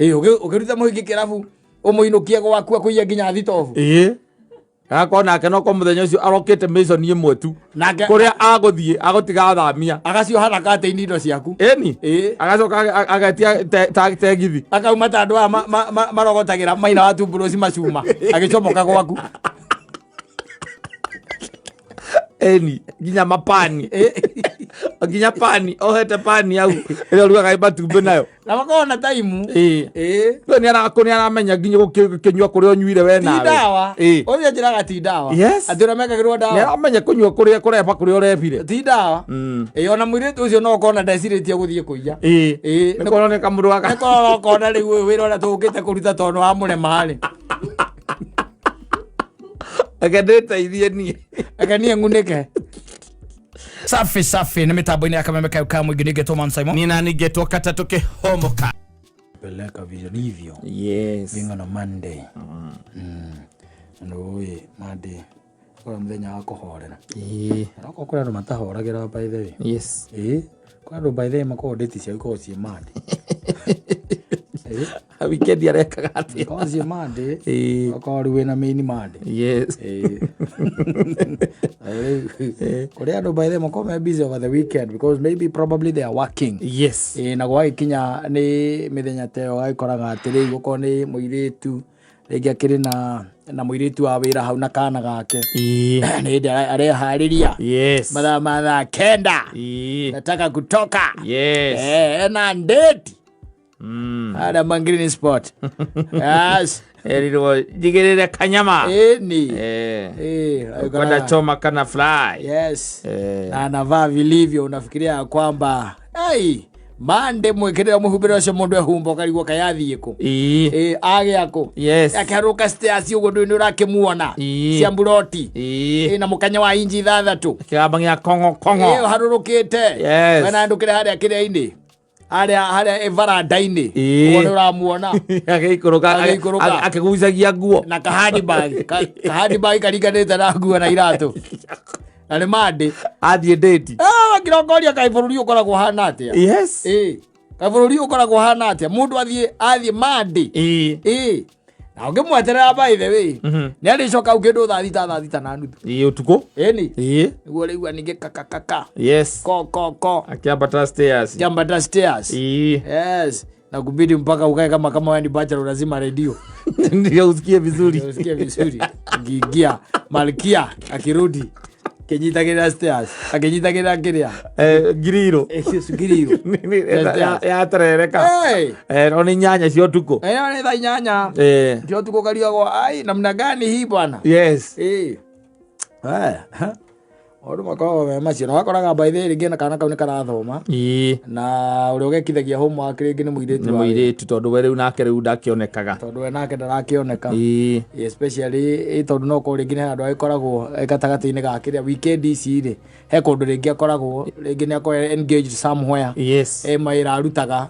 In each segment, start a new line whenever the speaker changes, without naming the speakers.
Ĩ, ũkĩruta mũhiki kĩrabu ũmũinũkie gwaku akũiye nginya thitobu.
Ĩĩ, agakorwo nake no ko mũthenya ũcio arokĩte mission ĩmwe tu.
Nake
kũrĩa agũthiĩ agũtiga athamia.
Agacioha na katĩini indo ciaku.
Ĩni.
Ĩĩ.
Agacoka agetia tegithi.
Akauma ta andũ aya marogotagĩra maina wa tumburuci macuma agĩcomoka gwaku.
Ĩni, nginya mapani, nginya pani ohete pani hau ĩrĩa ũrugaga matumbĩ nayo.
Na makoragwo na taimu.
Ĩĩ.
Ĩĩ.
We nĩ aramenya nginya gũkĩnyua kũrĩa ũnyuire we
Ti
nawe.
ndawa.
Ĩĩ.
Ũcio njĩraga ti ndawa.
Yes.
Atĩ ũrĩa mekagĩrwo
Nĩ
ndawa.
aramenya kũnyua kũrĩa kũreba kũrĩa ũrebire.
Ti ndawa. Ĩĩ, ona mũirĩtu ũcio no ũkona ndecirĩtie gũthiĩ kũiya.
Ĩĩ.
Ĩĩ.
Nĩ kuoneka mũndũ waka.
Nĩ korora ũkona rĩu ũyũ wĩra ũrĩa tũũkĩte kũruta tondũ wa mũrema rĩ.
Reke ndĩteithie niĩ.
Reke niĩ ng'unĩke.
Safi safi, nĩ mĩtambo-inĩ ya kameme kayo ka mũingĩ nĩngetwo Man Simon.
Nina ningetwo katatũ kĩhomoka.
Peleka vilivyo.
Yes.
Being on a Monday. Andũ ĩ Monday. Ũrĩa mũthenya wa kũhorera.
Ĩĩ.
Onokorwo kũrĩ andũ matahoragĩra by the way.
Yes.
Ĩĩ. Kũrĩ andũ by the way makoragwo date ciao ikoragwo ciĩ Monday. Ĩĩ.
Weekend arekaga atĩa?
Ikoragwo ciĩ Monday.
Ĩĩ.
Okorwo rĩu wĩna main Monday.
Yes.
Ĩĩ. Rĩu, kũrĩ andũ by the way makoragwo me busy over the weekend because maybe probably they are working.
Yes.
Ĩĩ, na gwagĩkinya nĩ mĩthenya ta ĩyo ũgagĩkoraga atĩrĩ gũkorwo nĩ mũirĩtu rĩngĩ akĩrĩ na mũirĩtu wa wĩra hau na kana gake.
Ĩĩ.
Nĩ hĩndĩ areharĩria.
Yes.
Mathaa ma thaa 9.
Ĩĩ.
Nataka kutoka.
Yes.
Ena ndeti. Harĩa ma green spot. Yes.
Erirwo njigĩrĩre kanyama.
Ĩni.
Eh.
Ĩĩ,
Kwenda choma kana fry.
Yes.
Eh.
Na anavaa vilivyo unafikiria ya kwamba hey, mande mwĩkĩrĩre mũhumbĩre ũcio mũndũ ehumba ũkarigwo kaĩ athiĩ kũ.
Ĩĩ.
Ĩĩ, agĩa kũ.
Yes.
Akĩharũka stairs ũguo ndũĩ nĩ ũrakĩmuona.
Ĩĩ.
Cia mburoti.
Ĩĩ.
Ĩĩ, na mũkanya wa inji 6.
Kĩgamba gĩa kongo kongo.
Ĩĩ, ũharũrũkĩte.
Yes.
Wena ndũkĩre harĩa kĩrĩa-inĩ. Harĩa baranda-inĩ.
Ĩĩ.
Ũguo nĩ ũramuona.
Agĩikũrũka.
Agĩikũrũka.
Akĩgucagia nguo.
Na kahandibag. Kahandibag karinganĩte na nguo na iratũ. Na nĩ mandĩ.
Athiĩ ndĩti.
Ah, ngirongoria kaĩ bũrũri ũkoragwo ũhana atĩa?
Yes.
Ĩĩ. Kaĩ bũrũri ũkoragwo ũhana atĩa? Mũndũ athiĩ mandĩ.
Ĩĩ.
Ĩĩ. Na ũngĩmweterera by the way, nĩ arĩcoka hau kĩndũ thaa 6, thaa 6:30.
Ĩĩ, ũtukũ.
Ĩni.
Ĩĩ.
Nĩguo ũrĩigua ningĩ kakakaka.
Yes.
Ko ko ko.
Akiambata stairs.
Kiambata stairs.
Ĩĩ.
Yes. Na kubidi mpaka ukae kama wewe ni bachelor unazima redio.
Ndio usikie vizuri.
Ndio usikie vizuri. Ukiingia Malkia akirudi kinyitagĩrĩra stairs, akinyitagĩrĩra kĩrĩa.
Ngiriro.
Ngiriro.
Yaterereka.
Hey!
No nĩ 8 cia ũtukũ.
Nĩ thaa 8. Cia ũtukũ ũkarigagwo, ai, namna gani hii bwana?
Yes.
Maũndũ makoragwo me macio. Na wakoraga by the way rĩngĩ na kana kau nĩ karathoma.
Ĩĩ.
Na ũrĩa ũgekithagia homework rĩngĩ nĩ mũirĩtu
Nĩ
wa wĩra.
mũirĩtu tondũ we rĩu nake rĩu ndakĩonekaga.
Tondũ we nake ndarakĩoneka.
Ĩĩ.
Especially, tondũ no korwo rĩngĩ nĩ handũ agĩkoragwo gatagatĩ-inĩ ga kĩrĩa weekend ici rĩ, he kũndũ rĩngĩ akoragwo, rĩngĩ nĩ akoragwo engaged somewhere.
Yes.
Mawĩra arutaga.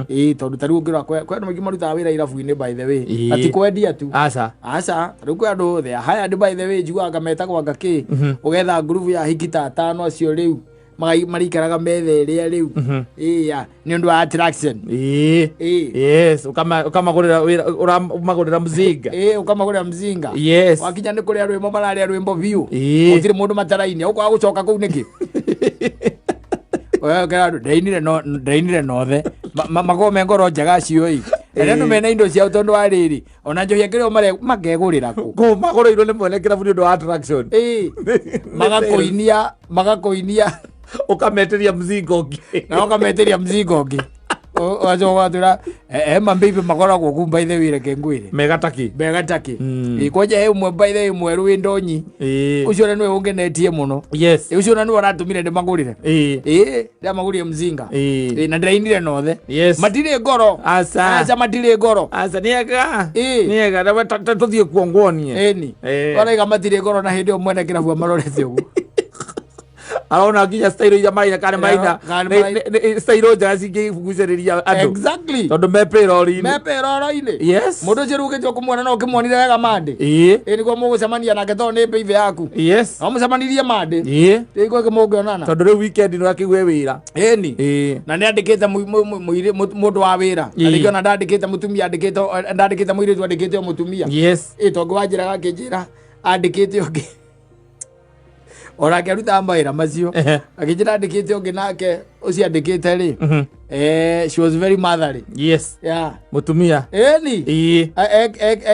Ĩĩ, tondũ ta rĩu ũngĩrora kwĩ andũ aingĩ marutaga wĩra irabu-inĩ by the way.
Ĩĩ.
Na ti kwendia tu.
Aca.
Aca, ta rĩu kwĩ andũ they are hired by the way, njiguaga metagwo anga kĩ. Ũgetha ngurubu ya hiki ta atano acio rĩu. Marikaraga metha ĩrĩa rĩu. Ĩĩ, ya, nĩ ũndũ wa attraction.
Ĩĩ.
Ĩĩ.
Yes, ũkamagũrĩra wĩra, ũramagũrĩra mzinga.
Ĩĩ, ũkamagũrĩra mzinga.
Yes.
Wakinya nĩ kũrĩa rwĩmbo mararĩa rwĩmbo biũ.
Ĩĩ.
Gũtirĩ mũndũ matarainia, ũkwaga gũcoka kũu nĩkĩ? Oya, ũkera andũ, ndeinire nothe. Makoragwo me ngoro njega acio ĩ. Na nĩ andũ mena indo ciao tondũ wa rĩrĩ, ona njohi akĩrĩ o makegũrĩra kũ?
Kũ magũrĩirwo nĩ mwene kĩrabu nĩ ũndũ wa attraction.
Ĩĩ. Magakũinia, magakũinia.
Ũkametĩria mzinga ũngĩ.
Na ũkametĩria mzinga ũngĩ. Ũgacoka ũgatwĩra, he mambĩibĩ makoragwo kuu by the way, reke ngwĩre.
Mega taki.
Mega taki. Ĩĩ, kwanja he ũmwe by the way mwerũ wĩ ndonyi.
Ĩĩ.
Ũcio ona nĩwe ũngenetie mũno.
Yes.
Ĩĩ, ũcio ona nĩwe ũratũmire ndĩmagũrĩre.
Ĩĩ.
Ĩĩ, ndĩramagũrire mzinga.
Ĩĩ.
Ĩĩ, na ndĩrainire nothe.
Yes.
Matirĩ ngoro.
Aca.
Aca, matirĩ ngoro.
Aca, nĩ ega.
Ĩĩ.
Nĩ ega, na we ta tũthiĩ kuo nguonie.
Ĩni.
Ĩĩ.
Waraiga matirĩ ngoro na hĩndĩ ĩyo mwene kĩrabu amarorete ũguo.
Arona nginya style iria maraina kana maraina
Kana maraina.
Style njega cingĩgucĩrĩria andũ tondũ me payroll-inĩ.
Mepĩroro-inĩ. Mũndũ ũcio rĩu ũgĩtua kũmuona no ũkĩmuonire wega mandĩ. Ĩ nĩguo mũgũcemania nake tondũ nĩ mbeibe yaku. No mũcemanirie mandĩ. Rĩu ĩngĩ mũngĩonana.
Tondũ rĩu weekend nĩ akĩgue wĩra.
Ĩni. Na nĩ andĩkĩte mũndũ wa wĩra na rĩngĩ ona ndandĩkĩte mũtumia, andĩkĩte, ndandĩkĩte mũirĩtu, andĩkĩte o mũtumia. Ĩ tondũ wanjĩraga akĩnjĩra andĩkĩte ũngĩ onake arutaga mawĩra macio. Akĩnjĩra andĩkĩte ũngĩ nake ũcio andĩkĩte rĩ, she was very motherly. Yeah.
Mũtumia.
Ĩni.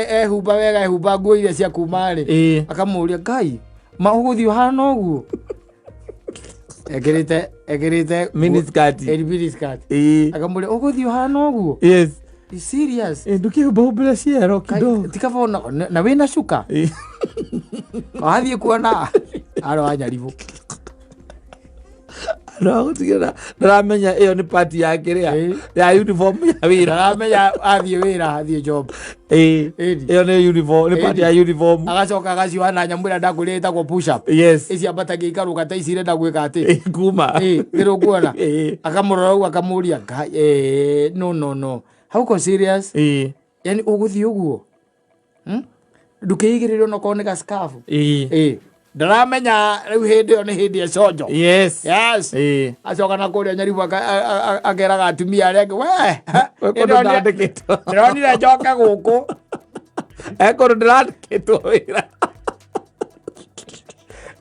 Ehumba wega, ehumba nguo iria cia kuma rĩ, akamũria, "Ngai, ma ũgũthiĩ ũhana ũguo?" Ekĩrĩte
Miniskirt.
Miniskirt. Akamũria, "Ũgũthiĩ ũhana ũguo? You serious?"
Ndũkĩhumbahumbĩre ciero kidogo.
Tikaba na wĩna cuka. Wathiĩ kuona aro wa nyaribũ.
Andũ a gũtigĩrĩra ndaramenya ĩyo nĩ part ya kĩrĩa ya uniform ya wĩra.
Ndaramenya athiĩ wĩra, athiĩ job. Ĩni.
Ĩyo nĩ uniform, nĩ part ya uniform.
Agacoka agacioha na nyamũ ĩrĩa ndakwĩrire ĩtagwo push up. Ĩciambatagia ikarũga ta ici irenda gwĩka atĩ.
Kuma.
Ĩ kuona akamũrora ũguo, akamũria, "Ngai, no, no, no, hauko serious? Yani ũgũthiĩ ũguo, Ndũkĩigĩrĩre onokorwo nĩ gaskabu." Ndaramenya rĩu hĩndĩ ĩyo nĩ hĩndĩ ya conjo. Acoka na kũrĩa nyaribu akeraga atumia arĩa angĩ, "We."
We kũndũ ndandĩkĩtwo.
Ndĩronire njoke gũkũ.
Kũndũ ndĩrandĩkĩtwo wĩra.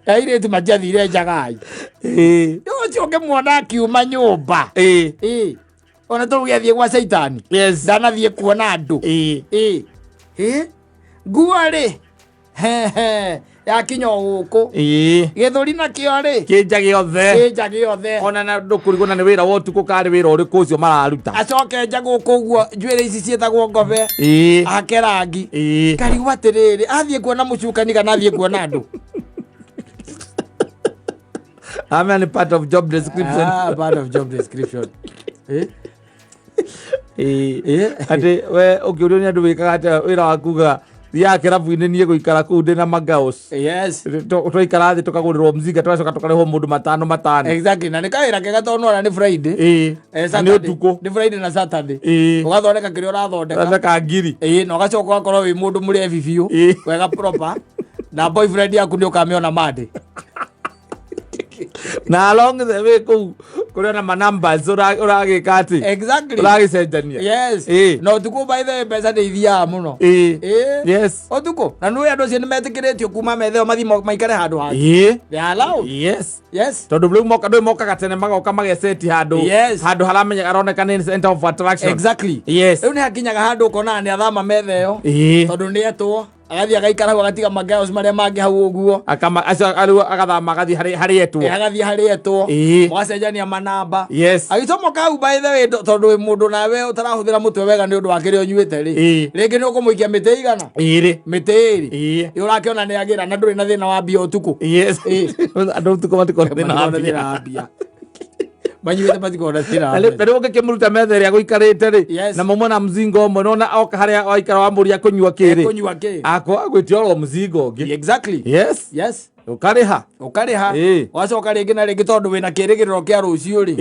Airĩtu matiathire njagai. Ũcio ũngĩmuona akiuma nyũmba, ona tå gĩathiĩ gwa caitani. Ndanathiĩ kuona andũ. Ĩ ĩ nguo rĩ, hehe, yakinya o gũkũ gĩthũri nakĩo rĩ,
kĩnja gĩothe.
Kĩnja gĩothe.
Ona na ndũkũrigwo na nĩ wĩra wa ũtukũ karĩ wĩra ũrĩkũ ũcio mararuta.
Acoke nja gũkũ ũguo, njuĩrĩ ici ciĩtagwo ngobe, ake rangi. Karigwo atĩrĩrĩ, athiĩ kuona mũcukani kana athiĩ kuona andũ?
Amenya nĩ part of job description.
Ah, part of job description.
Atĩ we ũkĩũrio nĩ andũ wĩkaga atĩa wĩra waku, ugaga thiaga kĩrabu-inĩ, niĩ gũikara kũu ndĩ na magaos. Twaikara thĩ tũkagũrĩrwo mzinga, tũgacoka tũkarĩhwo mũndũ matano matano.
Exactly, na nĩ kawĩra kega tondũ nona nĩ Friday.
Na nĩ
Saturday.
ũtukũ.
Nĩ Friday na Saturday. Ũgathondeka kĩrĩa ũrathondeka.
Thondeka ngiri.
Ĩ, na ũgacoka ũgakorwo wĩ mũndũ mũrebi biũ. Wega proper. Na boyfriend yaku nĩ ũkamĩona Monday.
Na along the way kũu kũrĩ ona ma numbers ũragĩka atĩ ũragĩcenjania.
Na ũtukũ, by the way, mbeca nĩ ithiaga mũno. Ũtukũ na nĩ andũ acio nĩ metĩkĩrĩtio kuma metha ĩyo mathiĩ maikare handũ hangĩ. They are allowed.
Tondũ rĩu moka ndũĩ mokaga tene, magoka mageseti handũ handũ haramenya aroneka nĩ center of attraction.
Rĩu nĩ hakinyaga handũ ũkonaga nĩ athama metha ĩyo tondũ nĩ etwo, agathiĩ agaikara hau, agatiga magirls marĩa mangĩ hau ũguo.
Akama acio rĩu agathama agathiĩ harĩ etwo.
Agathiĩ harĩ etwo. Mũgacenjania manamba. Agĩcomoka hau, by the way, tondũ wĩ mũndũ nawe ũtarahũthĩra mũtwe wega nĩ ũndũ wa kĩrĩa ũnyuĩte rĩ, rĩngĩ nĩ ũkũmũikia mĩtĩ igana,
2.
Mĩtĩ 2. Ĩ ũrakĩona nĩ agĩra na ndũrĩ na thĩna wa mbia ũtukũ.
Andũ ũtukũ matikoragwo thĩna wa
Matikoragwo na
mbia.
thĩna wa mbia, manyuĩte matikoragwo na thĩna wa
Na rĩu
mbeca.
na rĩu ũngĩkĩmũruta metha ĩrĩa gũikarĩte rĩ, na mauma na mzingo ũmwe, nona oka harĩa waikara wamũria kũnyua kĩrĩ,
Kũnyua kĩ?
Agwĩtia oro mzingo ũngĩ. Ũkarĩha.
Ũkarĩha. Wacoka rĩngĩ na rĩngĩ, tondũ wĩna kĩrĩgĩrĩro kĩa rũciũ rĩ,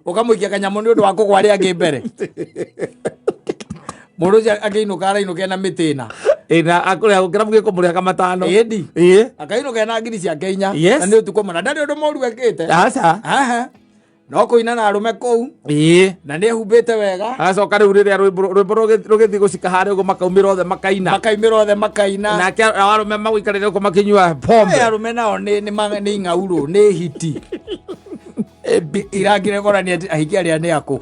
ũkamũikia kanyamũ nĩ ũndũ wa kũgwa arĩa angĩ mbere. Mũndũ ũcio akĩinũka arainũka ena mĩtĩ ĩna.
Ĩ, na akũrĩha kĩrabu gĩkũmũrĩhaga matano.
Ĩndi. Akainũka ena ngiri ciake 4. Na nĩ ũtukũ mũna, ndarĩ ũndũ mũru ekĩte.
Aca.
Aha. No kũina na arũme kũu na nĩ ehumbĩte wega.
Agacoka rĩu rĩrĩa rwĩmbo rũgĩthiĩ gũcika harĩa ũguo, makaumĩra othe makaina.
Makaumĩra othe makaina.
Nake arũme magũikarĩre ũguo makĩnyua pombe.
Arũme nao nĩ ing'aurũ, nĩ hiti irangĩrekorania atĩ ahiki arĩa nĩ akũ.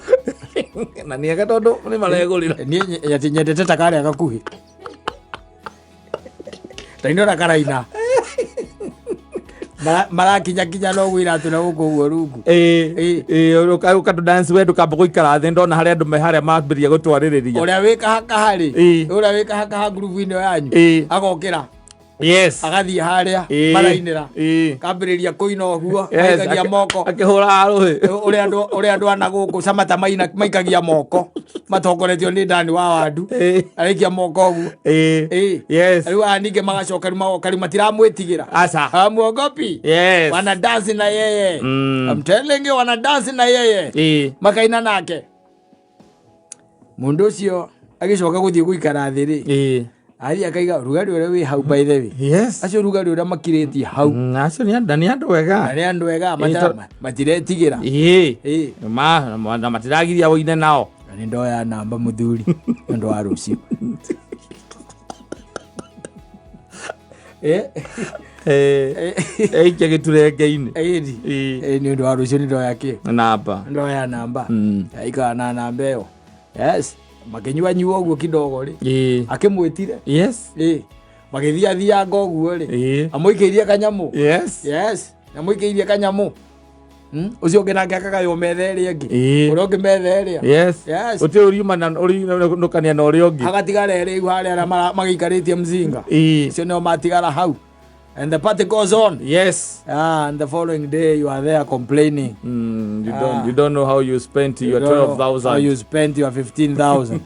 Na nĩ ega tondũ nĩ maregũrĩra.
Niĩ atĩ nyendete ta karĩa gakuhĩ tainora karaina. Marakinya kinya no gwĩra atĩ na gũkũ ũguo rungu.
Ũkandũ dance we ndũkamba gũikara thĩ, ndona harĩa andũ me harĩa mambĩrĩria gũtwarĩrĩria.
Ũrĩa wĩ kahakaha rĩ, ũrĩa wĩ kahakaha ngurubu-inĩ ĩyo yanyu, agokĩra.
Yes.
Agathiĩ harĩa marainĩra, kambĩrĩria kũina ũguo, aikagia moko.
Akĩhũraga rũhĩ.
Ũrĩa andũ ana gũkũ Samata maina maikagia moko matongoretio nĩ Dani wa Wandu. Araikia moko ũguo. Rĩu aya ningĩ magacoka rĩu magoka rĩu matiramwĩtigĩra.
Aca.
Hamuogopi. Wana dance na yeye. I'm telling you, wana dance na yeye. Makaina nake mundu ũcio agĩcoka gũthiĩ gũikara thĩ rĩ, athiĩ akaiga rugarĩ ũrĩa wĩ hau, by the way, acio rugarĩ ũrĩa makirĩtie hau.
Acio nĩ andũ, nĩ andũ ega.
Na nĩ andũ ega. Matiretigĩra.
Na matiragiria wũine nao.
Na nĩ ndoya namba mũthuri nĩ ũndũ wa rũciũ.
Eikia gĩturenge-inĩ.
Ĩni. Nĩ ũndũ wa rũciũ nĩ ndoya kĩ?
Namba.
Ndoya namba. Aikara na namba ĩyo, yes, makĩnyua nyua ũguo kidogo rĩ, akĩmwĩtire. Magĩthiathianga ũguo rĩ, amũikĩirie kanyamũ. Yes, amũikĩirie kanyamũ. Ũcio ũngĩ nake akagaywo metha ĩrĩa ĩngĩ. Ũrĩa ũngĩ metha ĩrĩa.
Gũtirĩ ũriuma na ũrinũkania na ũrĩa ũngĩ.
Hagatigara erĩ rĩu harĩa arĩa magĩikarĩtie mzinga. Acio nĩo matigara hau, and the party goes on. Ah, and the following day you are there complaining.
You don't, you don't know how you spent your
You don't know how
12,000.
you spent your 15,000.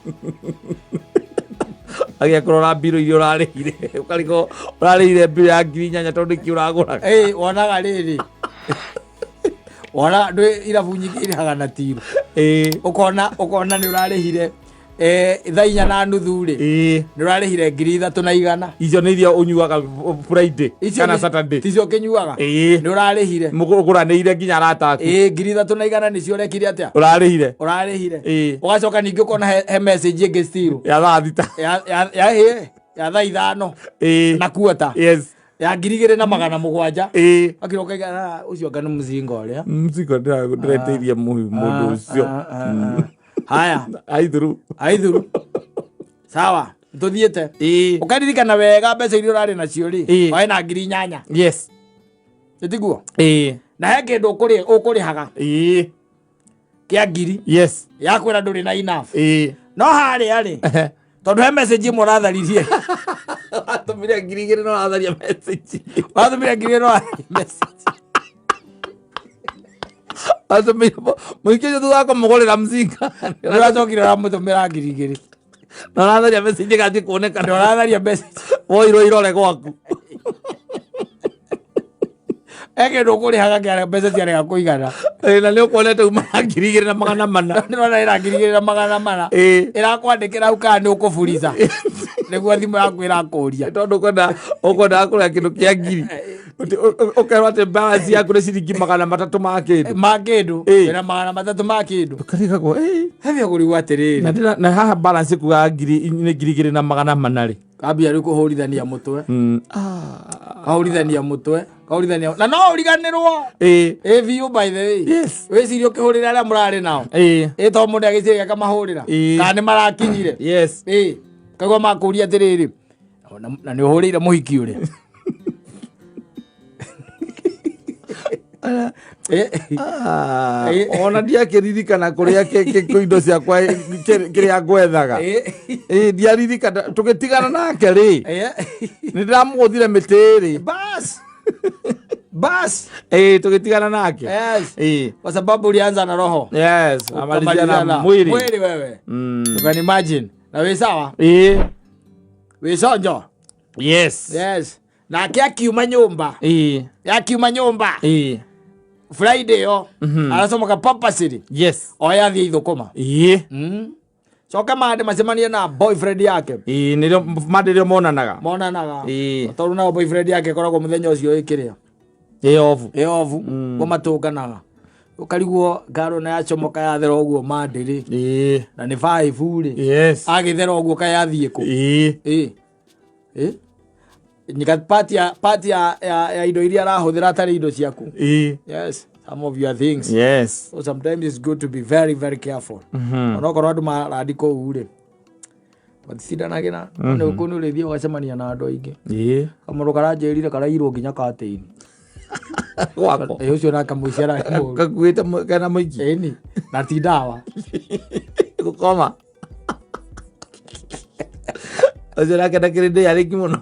Agĩa kũrora mbirũ iria ũrarĩhire, ũkarigwo ũrarĩhire mbirũ ya 8,000 tondũ nĩkĩ ũragũraga.
Ĩ wonaga rĩrĩ, wona ndwĩ irabu nyingĩ irĩhaga na tiru. Ũkona nĩ ũrarĩhire 4:30 rĩ, nĩ ũrarĩhire 3,100.
Icio nĩ iria ũnyuaga Friday kana Saturday.
Ticio ũkĩnyuaga. Nĩ ũrarĩhire.
Mũgũranĩire nginya arata aku.
3,100 nĩcio ũrekire atĩa?
Ũrarĩhire.
Ũrarĩhire. Ũgacoka ningĩ ũkona he message ĩngĩ still
Ya thaa 6.
Ya thaa 5 na kuota ya 2,700. Akira ũkaiga, "Ah, ũcio anga nĩ mũcinga ũrĩa."
Mzigo ndĩretĩirie mũndũ ũcio.
Ah, ah, ah. Haya.
Aithuru.
Aithuru, sawa, tũthiĩte. Ũkaririkana wega mbeca iria ũrarĩ nacio rĩ, warĩ na 8,000. Ĩtiguo? Na he kĩndũ ũkũrĩhaga kĩa ngiri ya kwĩra ndũrĩ na enough. No harĩa rĩ, tondũ he message ĩmwe ũratharirie.
Watũmire 2,000 no ũratharia message.
Watũmire 2,000 no message.
Watũmire mũingĩ ũcio thutha wa kũmũgũrĩra mzinga.
Nĩ ũracokire ũramũtũmĩra 2,000.
Na ũratharia message ĩgathiĩ kuonekana.
Na ũratharia message.
Woirwo irore gwaku.
He kĩndũ ũkũrĩhaga kĩa mbeca ciarega kũigana.
Na nĩ ũkuonete uma na 2,400.
Nĩrona ĩna 2,400. Ĩrakwandĩkĩra hau kana nĩ ũkũburiza nĩguo thimũ yaku ĩrakũria.
Tondũ ũkwendaga kũrĩa kĩndũ kĩa ngiri. Ũkerwo atĩ balance yaku nĩ ciringi 300 ma kĩndũ.
Ma kĩndũ. Wĩna 300 ma kĩndũ.
Ũkarigagwo.
Hebia kũrigwo atĩrĩrĩ.
Na haha balance kugaga ngiri nĩ 2,400 rĩ.
Kambia rĩu kũhũrithania mũtwe. Kahũrithania mũtwe, kahũrithania na no ũriganĩrwo. Ĩ biũ, by the way. Wĩcirie ũkĩhũrĩra arĩa mũrarĩ nao. Ĩ to mũndũ agĩciria akamahũrĩra kana nĩ marakinyire. Ĩ kaigua makũria atĩrĩrĩ, na nĩ ũhũrĩire mũhiki ũrĩa?
Ona ndiakĩririkana kũrĩa indo ciakwa kĩrĩa ngwethaga. Ndiaririkana tũgĩtigana nake rĩ, nĩ ndĩramũgũthire mĩtĩ rĩ.
Bas bas.
Tũgĩtigana nake.
Kwa sababu ulianza na roho.
Yes, amalizia na mwili.
Mwili wewe. You can imagine. Na wĩ sawa? Wĩ sonjo?
Yes.
Yes, nake akiuma nyũmba. Yakiuma nyũmba Friday yo aracomoka purposely. Oya athiĩ ithũkũma. Coka mande macemanie na boyfriend yake.
Nĩrĩo mande rĩo monanaga.
Monanaga. Tondũ nao boyfriend yake ĩkoragwo mũthenya ũcio ĩkĩrĩa
Ĩ off.
Ĩ off. Guo matũnganaga, ũkarigwo ngaro na yacomoka yathera ũguo mande rĩ, na nĩ 5 rĩ, agĩthera ũguo kayathiĩ kũ? Ĩ ĩ nyika part ya indo iria arahũthĩra atarĩ indo ciaku. Yes, some of your things. So sometimes it's good to be very very careful. Onokorwo andũ marandi kũu rĩ, maticindanagĩra nĩ kũu, nĩ ũrĩthiĩ ũgacemania na andũ aingĩ. Kamũndũ karanjĩrire karairwo nginya katĩini.
Gwako.
Ĩ ũcio nake mũici ararĩ mũru.
Gakuĩte kena mũiki.
Ĩni na ti ndawa.
Gũkoma. Ũcio nake ndakĩrĩ ndĩ arĩki mũno.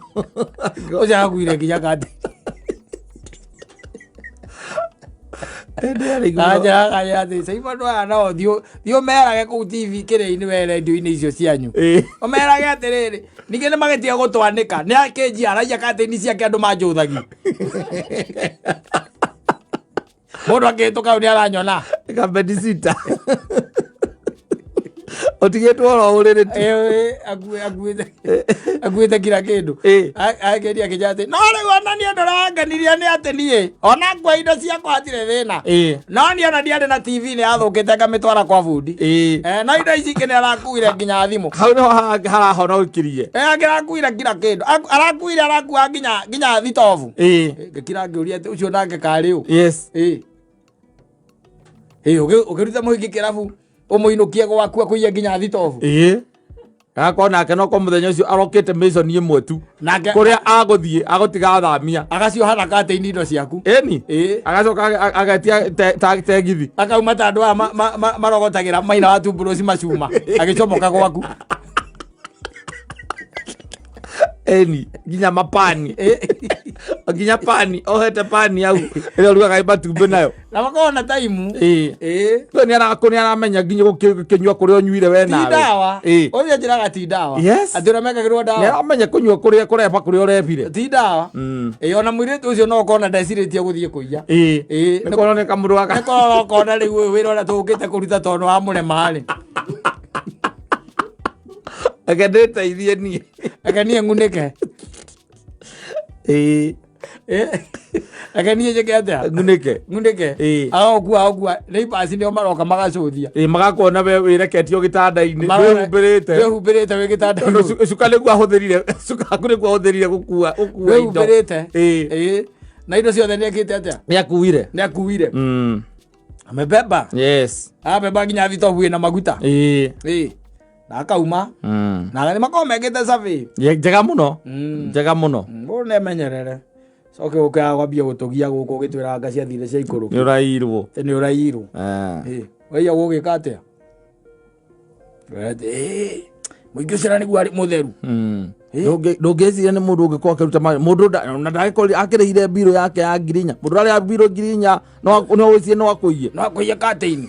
Ũcio arakuire nginya kati.
Ndĩ arĩki mũno.
Anjĩraga atĩ Simon aya nao thiĩ ũmerage kũu TV kĩrĩa-inĩ we rendio-inĩ icio cianyu. Ũmerage atĩrĩrĩ, ningĩ nĩ magĩtiga gũtwanĩka, nĩ akĩnjia araiya katĩini ciake andũ manjũthagia. Mũndũ akĩhĩtũka hau nĩ aranyona.
Kabedisita. Ũtigĩtwo oro ũrĩrĩ tu.
Akuĩte kila kĩndũ. Ageria akĩnjĩra atĩ no rĩu ona niĩ ũndũ ũrĩa wangenirie nĩ atĩ niĩ ona ngua indo ciakwa hatirĩ thĩna. No niĩ ona ndiarĩ na TV nĩ yathũkĩte ngamĩtwara kwa bundi. No indo ici ingĩ nĩ arakuire nginya thimũ.
Hau nĩho harahonokirie.
Angĩrakuire kila kĩndũ. Arakuire arakua nginya thitobu. Ngĩkira ngĩũria atĩ ũcio nake karĩ ũ.
Yes.
Ũkĩruta mũhiki kĩrabu ũmũinũkie gwaku akũiye nginya thitobu.
Agakorwo nake no kwa mũthenya ũcio arokĩte mission ĩmwe tu.
Nake
kũrĩa agũthiĩ agũtiga athamia.
Agacioha na katĩini indo ciaku.
Ĩni. Agacoka agetia tegithi.
Akauma ta andũ aya marogotagĩra maina wa tumburuci macuma agĩcomoka gwaku.
Ĩni nginya mapani. Nginya pani ohete pani hau ĩrĩa ũrugaga matumbĩ nayo.
Na makoragwo na taimu.
We nĩ aramenya nginya gũkĩnyua kũrĩa ũnyuire we
Ti
nawe.
ndawa. Ũcio anjĩraga ti ndawa.
Yes.
Atĩ ũrĩa mekagĩrwo ndawa.
Nĩ aramenya kũnyua kũrĩa kũreba kũrĩa ũrebire.
Ti ndawa. Ona mũirĩtu ũcio no ũkona ndecirĩtie gũthiĩ kũiya.
Nĩ kuona nĩ kamũndũ gaka.
Nĩ kũrora ũkona rĩu ũyũ wĩra ũrĩa tũũkĩte kũruta tondũ wa mũrema rĩ.
Reke ndĩteithie niĩ.
Reke niĩ ng'unĩke. Reke niĩ njĩke atĩa?
Ng'unĩke.
Ng'unĩke. Agokua agokua neighbors nĩo maroka magacũthia.
Magakuona we wĩreketio gĩtanda-inĩ, wĩhumbĩrĩte.
Wĩhumbĩrĩte wĩ gĩtanda-inĩ.
Tondũ cuka nĩguo ahũthĩrire, cuka waku nĩguo ahũthĩrire gũkua indo.
Wĩhumbĩrĩte. Na indo ciothe nĩekĩte atĩa?
Nĩakuire.
Nĩakuire. Amebeba.
Yes.
Amebeba nginya thitobu ĩna maguta. Na akauma. Na nĩ makoragwo mekĩte survey.
Njega mũno. Njega mũno.
Mũndũ nĩemenyerere. Coke ũkaga kwambia gũtũgia gũkũ ũgĩtwĩra anga ciathire cia ikũrũki.
Nĩ ũrairwo.
Nĩ ũrairwo. Waiya gũgĩka atĩa? Mũingĩ ũcio na nĩguo arĩ mũtheru.
Ndũngĩciria nĩ mũndũ ũngĩkorwo akĩruta mũndũ na ndagĩkorwo akĩrĩhire mbirũ yake ya 4,000. Mũndũ ũrarĩha mbirũ 4,000 no wĩcirie no akũiye.
No akũiye katĩini.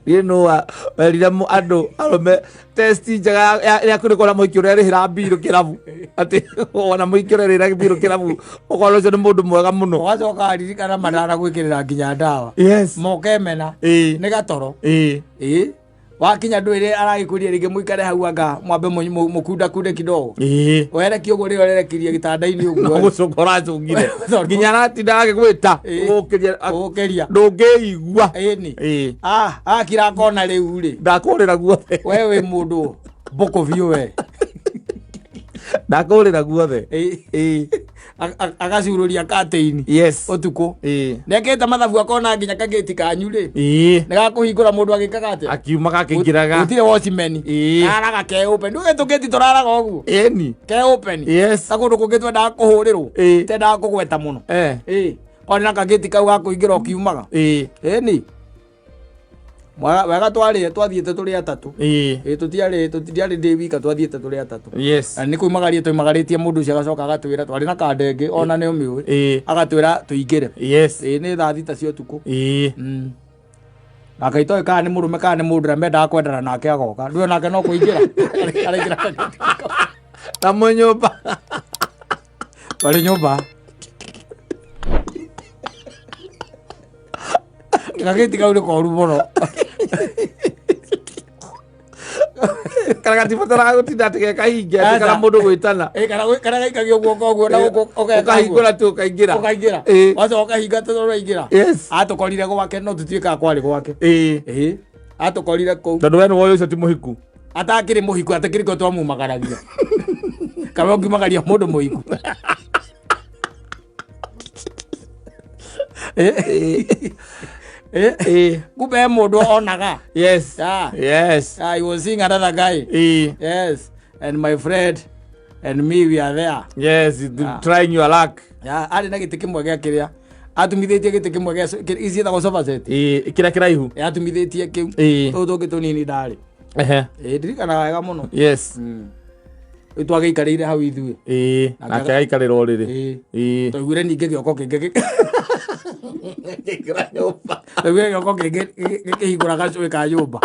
Niĩ no werire andũ arũme test njega ya kũrĩkwo na mũhiki ũrĩa arĩhĩra mbirũ kĩrabu. Atĩ wona mũhiki ũrĩa arĩhĩra mbirũ kĩrabu, ũkona ũcio nĩ mũndũ mwega mũno.
Ũgacoka aririkana matanagwĩkĩrĩra nginya ndawa.
Yes.
Mokemena. Nĩ gatoro. Wakinya ndwĩre aragĩkũria rĩngĩ mũikare hau anga mwambe mũkundakunde kidogo. Werekie ũguo rĩrĩa ũrerekirie gĩtanda-inĩ ũguo.
No gũcũnga ũracũngire. Nginya aratinda agĩgwĩta.
Gũkĩria.
Ndũngĩigua.
Ĩni. Akira akona rĩu rĩ.
Ndakũrĩra guothe.
We wĩ mũndũ mbũkũ biũ we.
Ndakũrĩra guothe.
Agacururia katĩini.
Yes.
Ũtukũ. Nĩekĩte mathabu akona nginya kagĩti kanyu rĩ. Nĩ gakũhingũra mũndũ agĩkaga atĩa?
Akiuma gakĩingĩraga.
Gũtirĩ watchman. Kararaga ke open. Nduge tũgĩti tũraraga ũguo.
Ĩni.
Ke open.
Yes.
Ta kũndũ kũngĩ twendaga kũhũrĩrwo. Tendaga kũgweta mũno. Ona kagĩti kau gakũingĩra ũkiumaga. Ĩni. Wega twathiĩte tũrĩ atatũ. Tũtiarĩ ndĩ wika, twathiĩte tũrĩ atatũ.
Yes.
Na nĩ kuimagaria tũimagarĩtie mũndũ ũcio agacoka agatwĩra twarĩ na kanda ĩngĩ ona nĩ ũmĩũĩ. Agatwĩra tũingĩre.
Yes.
Nĩ thaa 6 cia ũtukũ. Na kaitoĩ kana nĩ mũrũme kana nĩ mũndũ ũrĩa mendaga kwendana nake agoka. Ndũĩ nake no kũingĩra. Araingĩra kagĩti.
Na mũnyũmba.
Twarĩ nyũmba. Gagĩti kau nĩ koru mũno.
Kana gatibataraga gũtinda atĩ ge kahinge, atĩ kana mũndũ gwĩtana.
Kana gaikagio guoko ũguo na gũkũ ũgeka ũguo.
Ũkahingũra tu ũkaingĩra.
Ũkaingĩra. Wacoka ũkahinga tondũ ũraingĩra.
Yes.
Atũkorire gwake no tũtuĩkaga kwarĩ gwake. Atũkorire kũu.
Tondũ we nĩ woĩ ũcio ti mũhiku.
Atakĩrĩ mũhiku, atakĩrĩ kũ twamumagaragia. Kana ũngiumagaria mũndũ mũhiku. Kumbe he mũndũ onaga.
Yes. Yes.
I was seeing another guy. Yes. And my friend and me, we are there.
Yes, trying your luck.
Yeah, arĩ na gĩtĩ kĩmwe gĩa kĩrĩa. Atumithĩtie gĩtĩ kĩmwe gĩa ciĩtagwo sofa set.
Ĩĩ, kĩrĩa kĩraihu.
Atumithĩtie kĩu. Tũu tũngĩ tũnini ndarĩ. Ĩĩ, ndirikanaga wega mũno. Rĩu twagĩikarĩire hau ithuĩ.
Ĩĩ, nake agaikarĩra ũrĩrĩ.
Ĩĩ. Twaiguire ningĩ gĩoko kĩngĩ
Kĩingĩra nyũmba.
Twaiguire gĩoko kĩngĩ gĩkĩhingũra gacũĩ ka nyũmba.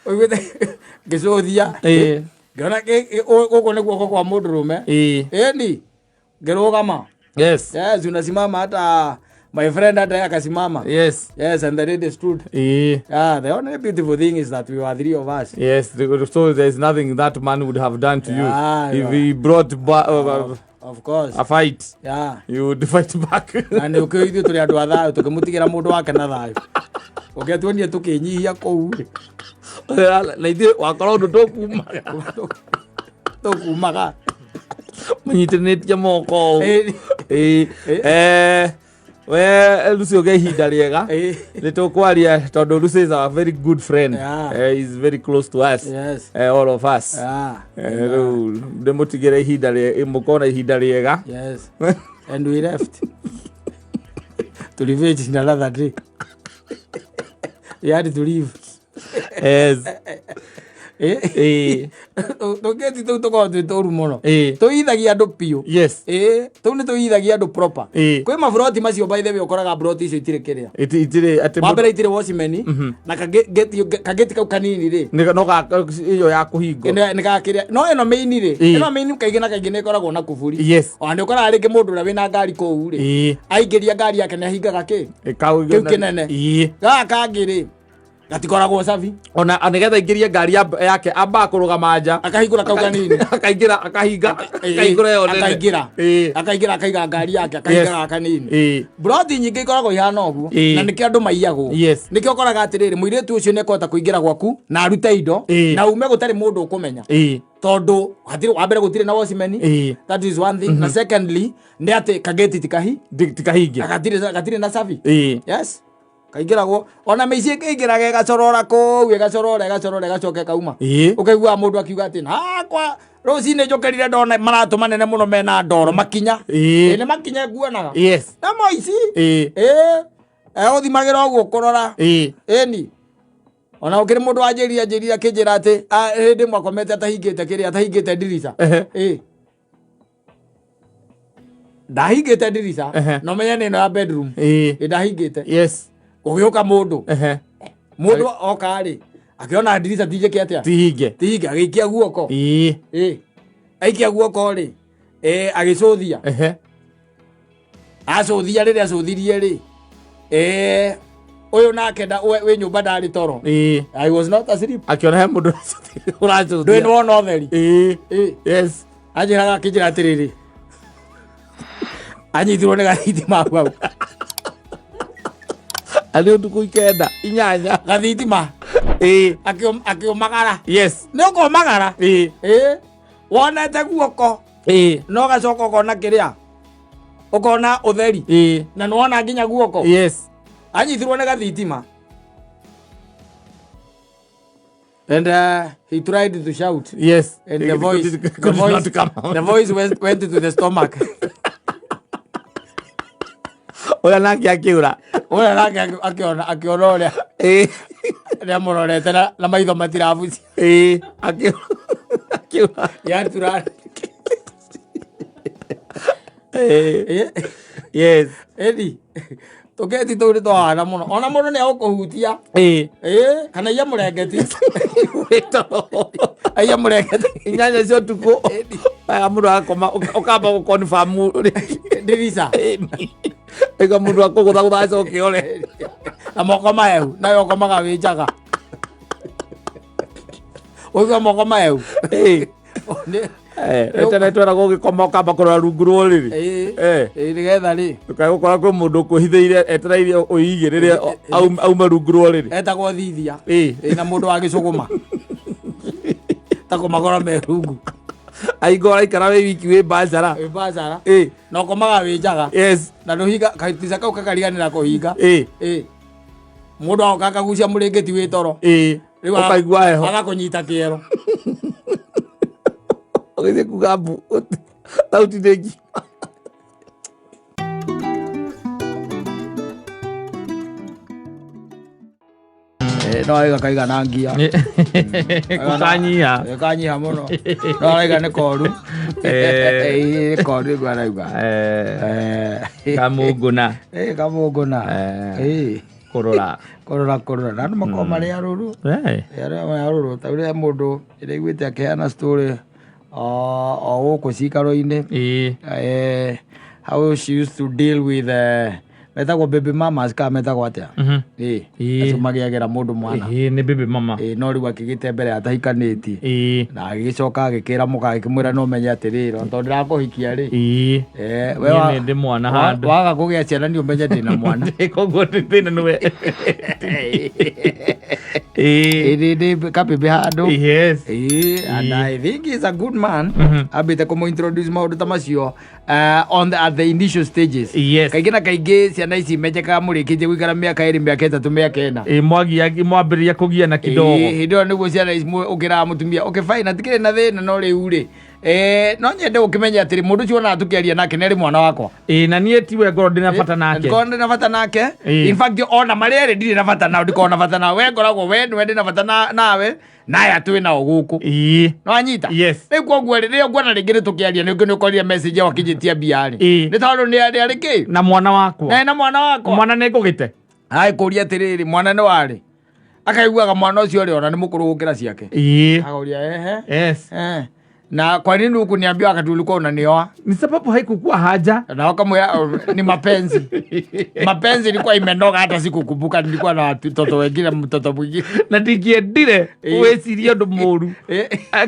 Ũiguĩte ngĩcũthia, ngĩona gũkũ nĩ guoko kwa mũndũrũme. Ĩni ngĩrũgama. Yes, unasimama, hata my friend, hata yeye akasimama. Yes, and the lady stood. Yeah, the only beautiful thing is that we were three of us.
Yes, so there's nothing that man would have done to you if he brought
Of course.
a fight. You would fight back.
Na nĩ ũkĩũĩ ithuĩ tũrĩ andũ a thayũ, tũkĩmũtigĩra mũndũ wake na thayũ, ũngĩatuonie tũkĩnyihia kũu rĩ.
Na ithuĩ wakorwo ũndũ tũkumaga.
Tũkumaga.
Mũnyitĩrĩtie moko ũũ.
Ĩĩ.
Ĩĩ. We Lucy, ũgĩe ihinda rĩega. Nĩ tũkwaria tondũ Lucy is our very good friend. He's very close to us. All of us. Rĩu ndĩmũtigĩre ihinda mũkona ihinda rĩega.
Yes, and we left to revenge in another day. We had to leave. Tũngĩti tũu tũkoragwo twĩ tũru mũno. Tũithagia andũ biũ. Ĩĩ, tũu nĩ tũithagia andũ proper. Kwĩ maburoti macio, by the way, ũkoraga buroti icio itirĩ kĩrĩa.
Itirĩ atĩ
wa mbere itirĩ watchman, na kageti kau kanini rĩ,
no ĩyo ya kũhingwo.
Nĩ gakĩrĩa, no ĩno main rĩ, ĩno main kaingĩ na kaingĩ nĩ ĩkoragwo na kuburi. Ona nĩ ũkoraga rĩngĩ mũndũ ũrĩa wĩna ngari kũu rĩ, aingĩria ngari yake nĩ ahingaga kĩ kĩu kĩnene. Gaka kangĩ rĩ, gatikoragwo sabi.
Ona nĩgetha aingĩrie ngari yake ambaga kũrũgama nja.
Akahingũra kau kanini.
Akaingĩra, akahinga, akahingũra ĩyo nene.
Akaingĩra. Akaingĩra, akaiga ngari yake, akahinga gaka kanini. Broti nyingĩ ikoragwo ihana ũguo. Na nĩkĩo andũ maiyagwo. Nĩkĩo ũkoraga atĩrĩrĩ, mũirĩtu ũcio nĩ ekũhota kũingĩra gwaku na arute indo na ume gũtarĩ mũndũ ũkũmenya, tondũ hatirĩ, wa mbere, gũtirĩ na watchman. That is one thing, na secondly nĩ atĩ kageti tikahi
Tikahinge.
Gatirĩ na sabi. Yes, kaingĩragwo ona mĩici ĩkĩingĩraga ĩgacorora kũu, ĩgacorora, ĩgacorora, ĩgacoka ĩkauma. Ũkaiguaga mũndũ akiuga atĩ hakwa rũcinĩ njũkĩrire ndona maratũ manene mũno mena ndoro makinya. Ĩ, nĩ makinya nguonaga. Na moici ĩ ũthimagĩra ũguo kũrora. Ĩni ona gũkĩrĩ mũndũ wanjĩrire anjĩrire akĩnjĩra atĩ hĩndĩ ĩmwe akomete atahingĩte kĩrĩa, atahingĩte ndirica. Ĩ, ndahingĩte ndirica. Na ũmenye nĩ ĩno ya bedroom. Ĩ, ndahingĩte. Gũgĩũka mũndũ. Mũndũ oka rĩ, akĩona ndirica ti njĩke atĩa?
Tihinge.
Tihinge, agĩikia guoko. Ĩ, aikia guoko rĩ, ĩ, agĩcũthia. Acũthia, rĩrĩa acũthirie rĩ, ĩ, ũyũ nake wĩ nyũmba ndarĩ toro. I was not asleep.
Akĩona he mũndũ
Ndũĩ
ũracũthia.
Nĩ wona ũtheri. Ĩ, anjĩraga, akĩnjĩra atĩrĩrĩ, anyitirwo nĩ gathitima hau hau.
Arĩ ũtukũ ikenda inyanya.
Gathitima. Akĩũmagara. Nĩ ũkũmagara. Ĩ, wonete guoko no gacoka ũkona kĩrĩa, ũkona ũtheri na nĩwona nginya guoko. Anyitirwo nĩ gathitima and he tried to shout and the
It
voice
could
the
not
voice
come out.
The voice went to the stomach.
Ũrĩa nake akĩũra.
Ũrĩa nake akĩona ũrĩa nĩamũrorete na maitho matirabucia.
Ĩĩ, akĩũra.
Yatura. Ĩni tũketi tũu nĩ twahana mũno, ona mũndũ nĩ agũkũhutia. Ĩ, kana iya mũrengeti.
Wĩtoro.
Aiya mũrengeti.
8 cia ũtukũ aya, mũndũ agakoma, ũkamba gũconfirm
ndirica.
Ĩga mũndũ akũgũthagũtha acoke ore.
Na moko mahehu, nawe ũkomaga wĩ njaga, ũigua moko mahehu.
Tene tweragwo ũgĩkoma ũkamba kũrora rungu rwa ũrĩrĩ.
Ĩ, nĩgetha rĩ
Ndũkae gũkora kwĩ mũndũ ũkwĩhithĩire etereire ũigĩrĩre aume rungu rwa ũrĩrĩ.
Etagwo thithia. Ĩ, na mũndũ wa gĩcũgũma ta kũmakora me rungu.
Aingo ũraikara wĩ wiki wĩ mbacara.
Wĩ mbacara. Na ũkomaga wĩ njaga. Na ndũhinga kaitisa kau, kakariganĩra kũhinga. Ĩ, mũndũ agoka akagucia mũrĩngĩti wĩ toro. Rĩu
Ũkaigua heho.
Agakũnyita kĩero.
Ũgĩthiĩ kuga mbu thauti ndĩngi.
No aiga kaigana ngia.
Gũkanyiha.
Kanyiha mũno. No araiga nĩ koru. Nĩ koru nĩguo arauga.
Kamũngũna.
Kamũngũna.
Kũrora.
Kũrora kũrora. Na andũ makoragwo marĩ arũrũ. Arĩa arũrũ ta ũrĩa mũndũ ĩraiguĩte akĩheana story o gũkũ cikaro-inĩ. How she used to deal with metagwo baby mamas kana metagwo atĩa? Acio magĩagĩra mũndũ mwana.
Nĩ baby mama.
No rĩu akĩgĩte mbere atahikanĩtie. Na agĩgĩcoka agĩkĩra mũka agĩkĩmwĩra no menye atĩrĩrĩ, tondũ ndĩrakũhikia rĩ. We
Niĩ nĩ ndĩ mwana handũ.
Waga kũgĩa ciana nĩ ũmenye ndĩna mwana.
Koguo thĩna nĩwe.
Ndĩ kabebe handũ.
Yes.
And I think he's a good man. Ambĩte kũmũ-introduce maũndũ ta macio on the, at the initial stages.
Yes.
Kaingĩ na kaingĩ ciana ici imenyekaga mũrĩkĩtie gũikara mĩaka 2, mĩaka 3, mĩaka 4.
Mwagia mwambĩrĩria kũgiana kidogo.
Hĩndĩ ĩyo nĩguo ciana ici ũkĩraga mũtumia okay fine atikĩrĩ na thĩna no rĩu rĩ no nyende ũkĩmenye atĩrĩ mũndũ ũcio wonaga tũkĩaria nake nĩ arĩ mwana wakwa.
Na niĩ tiwe ngorwo ndĩna bata nake.
Ndikorwo ndĩna bata nake. In fact ona marĩa erĩ ndirĩ na bata nao, ndikorwo na bata nao. We ngoragwo we nĩwe ndĩna bata nawe naya twĩ nao gũkũ. No anyita.
Yes.
Rĩu koguo rĩ rĩrĩa nguona rĩngĩ nĩ tũkĩaria nĩ ũkorire message wakinyĩtia mbia rĩ. Nĩ tondũ nĩ arĩ kĩ?
Na mwana wakwa.
Na mwana wakwa.
Mwana nĩ ngũgĩte.
Ai kũria atĩrĩrĩ mwana nĩ warĩ. Akaiguaga mwana ũcio rĩ ona nĩ mũkũrũ gũkĩra ciake. Akauria ehe.
Yes.
Na kwa nini hukuniambia wakati ulikuwa unanioa?
Ni sababu haikukuwa haja.
Na wakamwambia ni mapenzi. Mapenzi ilikuwa imenoga hata sikukumbuka nilikuwa na watoto wengine mtoto mwingine.
Na ndingĩendire wĩcirie ũndũ mũru.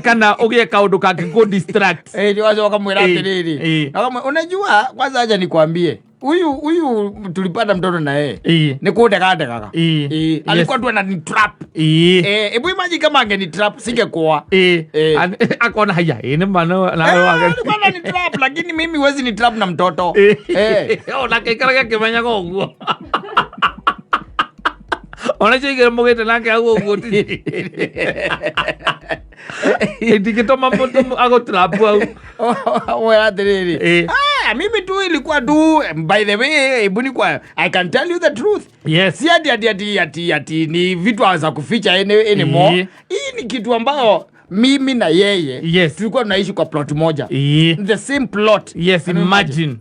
Kana ũgĩe kaũndũ kangĩkũ distract.
Ndio wakamwambia atĩrĩrĩ. Wakamwambia unajua kwanza acha nikwambie. Huyu tulipata mtoto na yeye. Ni kundega ndegaga. Alikuwa tu anani trap. Hebu imagine kama angeni trap singekuwa.
Akona haya. Ni maana na
alikuwa anani trap lakini mimi huwezi ni trap na mtoto.
Ona kaikaraga kimenyaga ũguo. Ona cigire mugite nake hau ũguo ti. Ndingĩtũma mũndũ agũtrap hau.
Wewe atĩrĩrĩ. Mimi tu ilikuwa tu by the way hebu ni kwa I can tell you the truth.
Yes.
Si ati ni vitu za kuficha anymore. Hii ni kitu ambayo mimi na yeye
yes,
tulikuwa tunaishi kwa plot moja. The same plot.
Yes, imagine.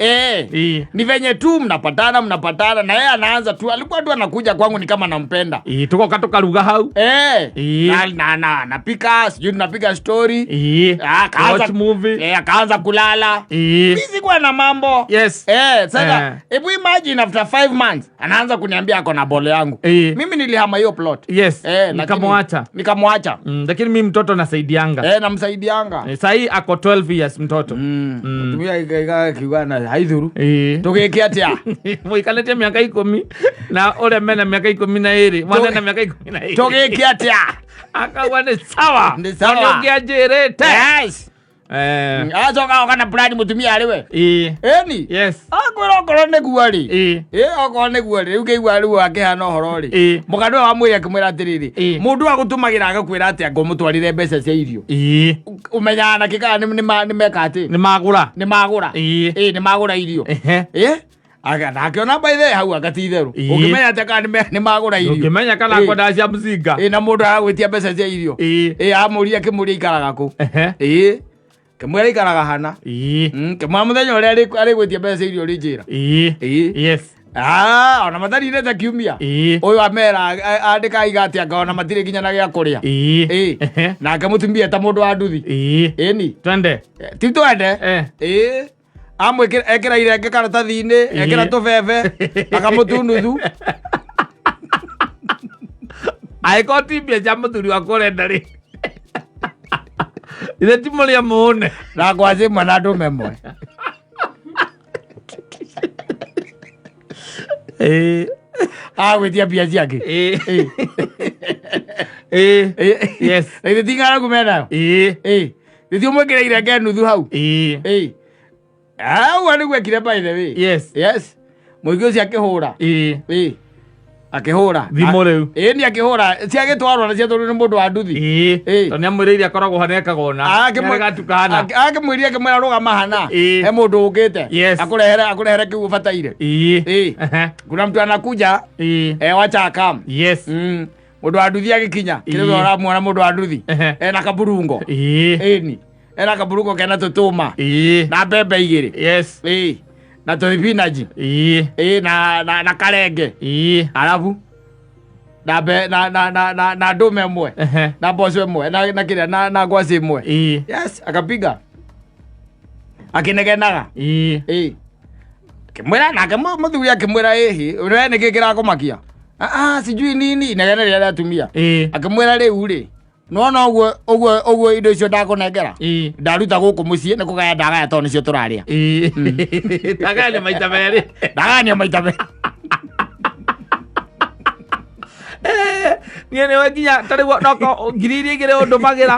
Ni venye tu mnapatana na yeye anaanza tu alikuwa tu anakuja kwangu ni kama nampenda.
Tukoka tukaruga hau.
Na napika, sijui tunapiga story.
Watch movie.
Akaanza kulala. Mimi sikuwa na mambo.
Yes.
Sasa hebu imagine after 5 months anaanza kuniambia ako na bole yangu. Mimi nilihama hiyo plot.
Yes. Nikamwacha.
Nikamwacha.
Lakini mimi mtoto na nasaidianga.
Namsaidianga.
Sahi ako 12 years mtoto.
Mtumia ikaika kiwana haithuru. Tugike atia.
Muikalete miaka 10 na ule mena miaka 12, mwana na miaka 12.
Tugike atia.
Akawa ni sawa.
Ni sawa.
Niongeajirite.
Yes. Acoka oka na plan mutumia ari we. Eni.
Yes.
Akwira okorwo nĩguo rĩ. Okorwo nĩguo rĩ, rĩu ngĩigua rĩu akĩhana ũhoro rĩ. Mũkandũ wa mwĩrĩ akĩmwĩra atĩrĩrĩ, mũndũ agũtũmagĩra agakwĩra atĩa ngũmũtwarĩre mbeca cia irio. Ũmenyaga na kĩ kana nĩ meka atĩ.
Nĩ magũra.
Nĩ magũra. Nĩ magũra irio. Aga akiona by the hau agati itheru. Ũngĩmenya atĩa kana nĩ magũra irio.
Ũngĩmenya kana kwenda cia mzinga.
Na mũndũ aragwĩtia mbeca cia irio. Amũria akĩmũria ikaraga kũ. Kĩmwĩra ikaraga hana. Kĩmwĩra mũthenya ũrĩa arĩgwĩtia mbeca cia irio rĩ njĩra.
Yes.
Ona matarire ta kiumia. Ũyũ amera andĩka aiga atĩ anga ona matirĩ nginya na gĩa kũrĩa. Nake mũtumia ta mũndũ wa nduthi. Ĩni.
Twende.
Ti twende. Amwĩkĩra ekĩra irenge karatathi-inĩ, ekĩra tũbebe, akamũtu nuthu.
Angĩkorwo ti mbia cia mũthuri wakwa ũrenda rĩ. Ithe ti mũrĩa mũne.
Na ngwacĩ ĩmwe na ndũme ĩmwe. Agwĩtia mbia ciake.
Yes.
Na ithe ti ng'aragu menayo. Githĩ ũmwĩkĩre irenge nuthu hau. Ũguo nĩguo ekire by the way.
Yes.
Yes. Mũingĩ ũcio akĩhũra. Akĩhũra
Thimũ rĩu.
Ĩni akĩhũra ciagĩtwarwo na ciatwarwo nĩ mũndũ wa nduthi.
Ĩĩ.
Ĩĩ.
Tondũ nĩamwĩrĩire akoragwo hana ekaga ũna. Nĩarĩgatuka hana.
Akĩmwĩria akĩmwĩra rũgama hana.
Ĩĩ.
He mũndũ ũkĩte.
Yes.
Akũrehere akũrehere kĩu ũbataire.
Ĩĩ.
Ĩĩ.
Ehe.
Kuna mtu anakuja
Ĩĩ.
wacha akam.
Yes.
Mũndũ wa nduthi agĩkinya. Kĩrĩa
Ĩĩ.
ũramuona mũndũ wa nduthi.
Ehe.
Ena kaburungo.
Ĩĩ.
Ĩni. Ena kaburungo kena tũtũma.
Ĩĩ.
Na mbembe igĩrĩ.
Yes.
Ĩĩ. Na tũthibinaji.
Ĩĩ.
Ĩĩ na karenge.
Ĩĩ.
Arabu na be na na na na na ndũma ĩmwe.
Ehe.
Na mboco ĩmwe na kĩrĩa na ngwacĩ ĩmwe.
Ĩĩ.
Yes, akapiga. Akĩnegenaga.
Ĩĩ.
Ĩĩ. Akĩmwĩra nake mũthuri akĩmwĩra ĩhĩ, we nĩkĩ kĩrakũmakia? Ah, ah, sijui nini inegene rĩrĩa rĩa atumia.
Ĩĩ.
Akĩmwĩra rĩu rĩ, nĩwona ũguo ũguo ũguo indo icio ndakũnengera?
Ĩĩ.
Ndaruta gũkũ mũciĩ nĩ kũgaya ndagaya tondũ nĩcio tũrarĩa.
Ĩĩ. Ndagayania maita merĩ.
Ndagayania maita merĩ.
Niĩ nĩwe nginya ta rĩu noko ngiri iria igĩrĩ ũndũmagĩra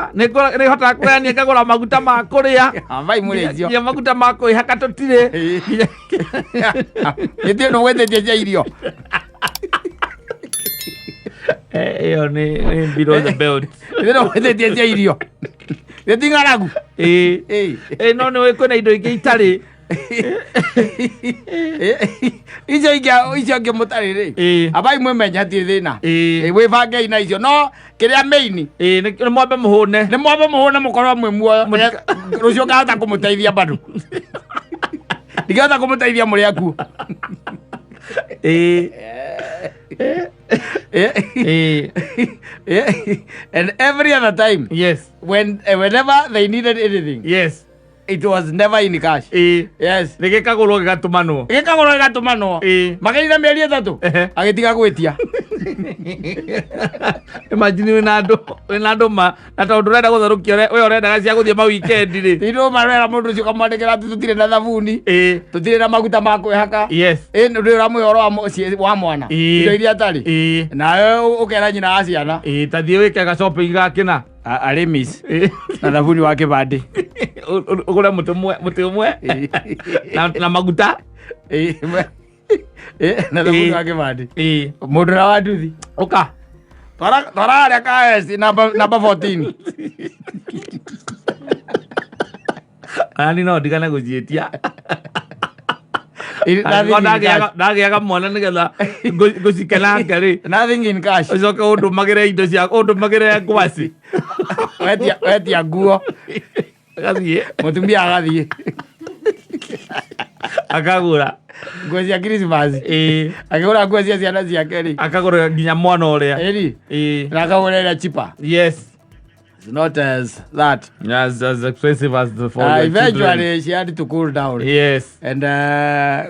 nĩhotaga kũgayania ngagũra maguta ma kũrĩa.
Ambai mũrĩ icio.
Nginya maguta ma kwĩhaka tũtirĩ.
Gĩtirĩ nĩ gwĩtĩtie cia irio.
Ĩyo nĩ below the belt.
Gĩtirĩ nĩ gwĩtĩtie cia irio. Gĩti ng'aragu.
Ĩĩ.
Ĩĩ.
Ĩĩ no nĩũĩ kwĩna indo ingĩ itarĩ.
Icio ingĩ icio ingĩ mũtarĩ rĩ.
Ĩĩ.
Ambai mwĩmenye hatirĩ thĩna.
Ĩĩ.
Ĩĩ, wĩbangei na icio no kĩrĩa main
Ĩĩ nĩ mwambe mũhũne.
nĩ mwambe mũhũne mũkorwo mwĩ muoyo rũciũ ngahota kũmũteithia bado. Ndingĩhota kũmũteithia mũrĩ akuũ.
Ĩĩ. Ĩĩ.
And every other time
Yes.
when whenever they needed anything
Yes.
it was never in cash.
Ĩĩ.
Yes.
Nĩ gĩkagũrwo gĩgatũmanwo.
Gĩkagũrwo gĩgatũmanwo.
Ĩĩ.
Makĩrina mĩeri 3
Ehe.
agĩtiga gwĩtia.
Imagine wĩna andũ wĩna andũ ma na tondũ ndũrenda gũtherũkia we ũrendaga cia gũthiĩ ma weekend rĩ.
Tindũ marera mũndũ ũcio ũkamwandĩkĩra atĩ tũtirĩ na thabuni.
Ĩĩ.
Tũtirĩ na maguta ma kwĩhaka.
Yes.
Ĩ nĩ ũramũhe ũhoro wa mũciĩ wa mwana.
Ĩĩ.
Indo iria atarĩ.
Ĩĩ.
Nawe ũkera nyina wa ciana.
Ĩĩ ta thiĩ wĩke ga shopping ga kĩna.
Arĩ miss.
Ĩĩ.
Na thabuni wa kĩbandĩ.
Ũgũre mũtĩ ũmwe mũtĩ ũmwe na maguta.
Ĩĩ. Ĩĩ, na thabuni wa kĩbandĩ.
Ĩĩ.
Mũndũ ũrĩa wa nduthi.
Ũka.
Twara harĩa ka S namba 14.
Nani no ndigane gũciĩtia.
Nothing in cash.
Ndagĩaga mwana nĩgetha ngũcikenange rĩ.
Nothing in cash.
Ũcoke ũndũmagĩre indo cia ũndũmagĩre ngwacĩ.
Wetia nguo.
Agathiĩ.
Mũtumia agathiĩ.
Akagũra.
Nguo cia Christmas.
Ĩĩ.
Akĩgũra nguo cia ciana ciake rĩ.
Akagũra nginya mwana ũrĩa.
Ĩni.
Ĩĩ.
Na akagũra ĩrĩa cheaper.
Yes.
It's not as that.
As expensive as the for the children.
Eventually she had to cool down.
Yes.
And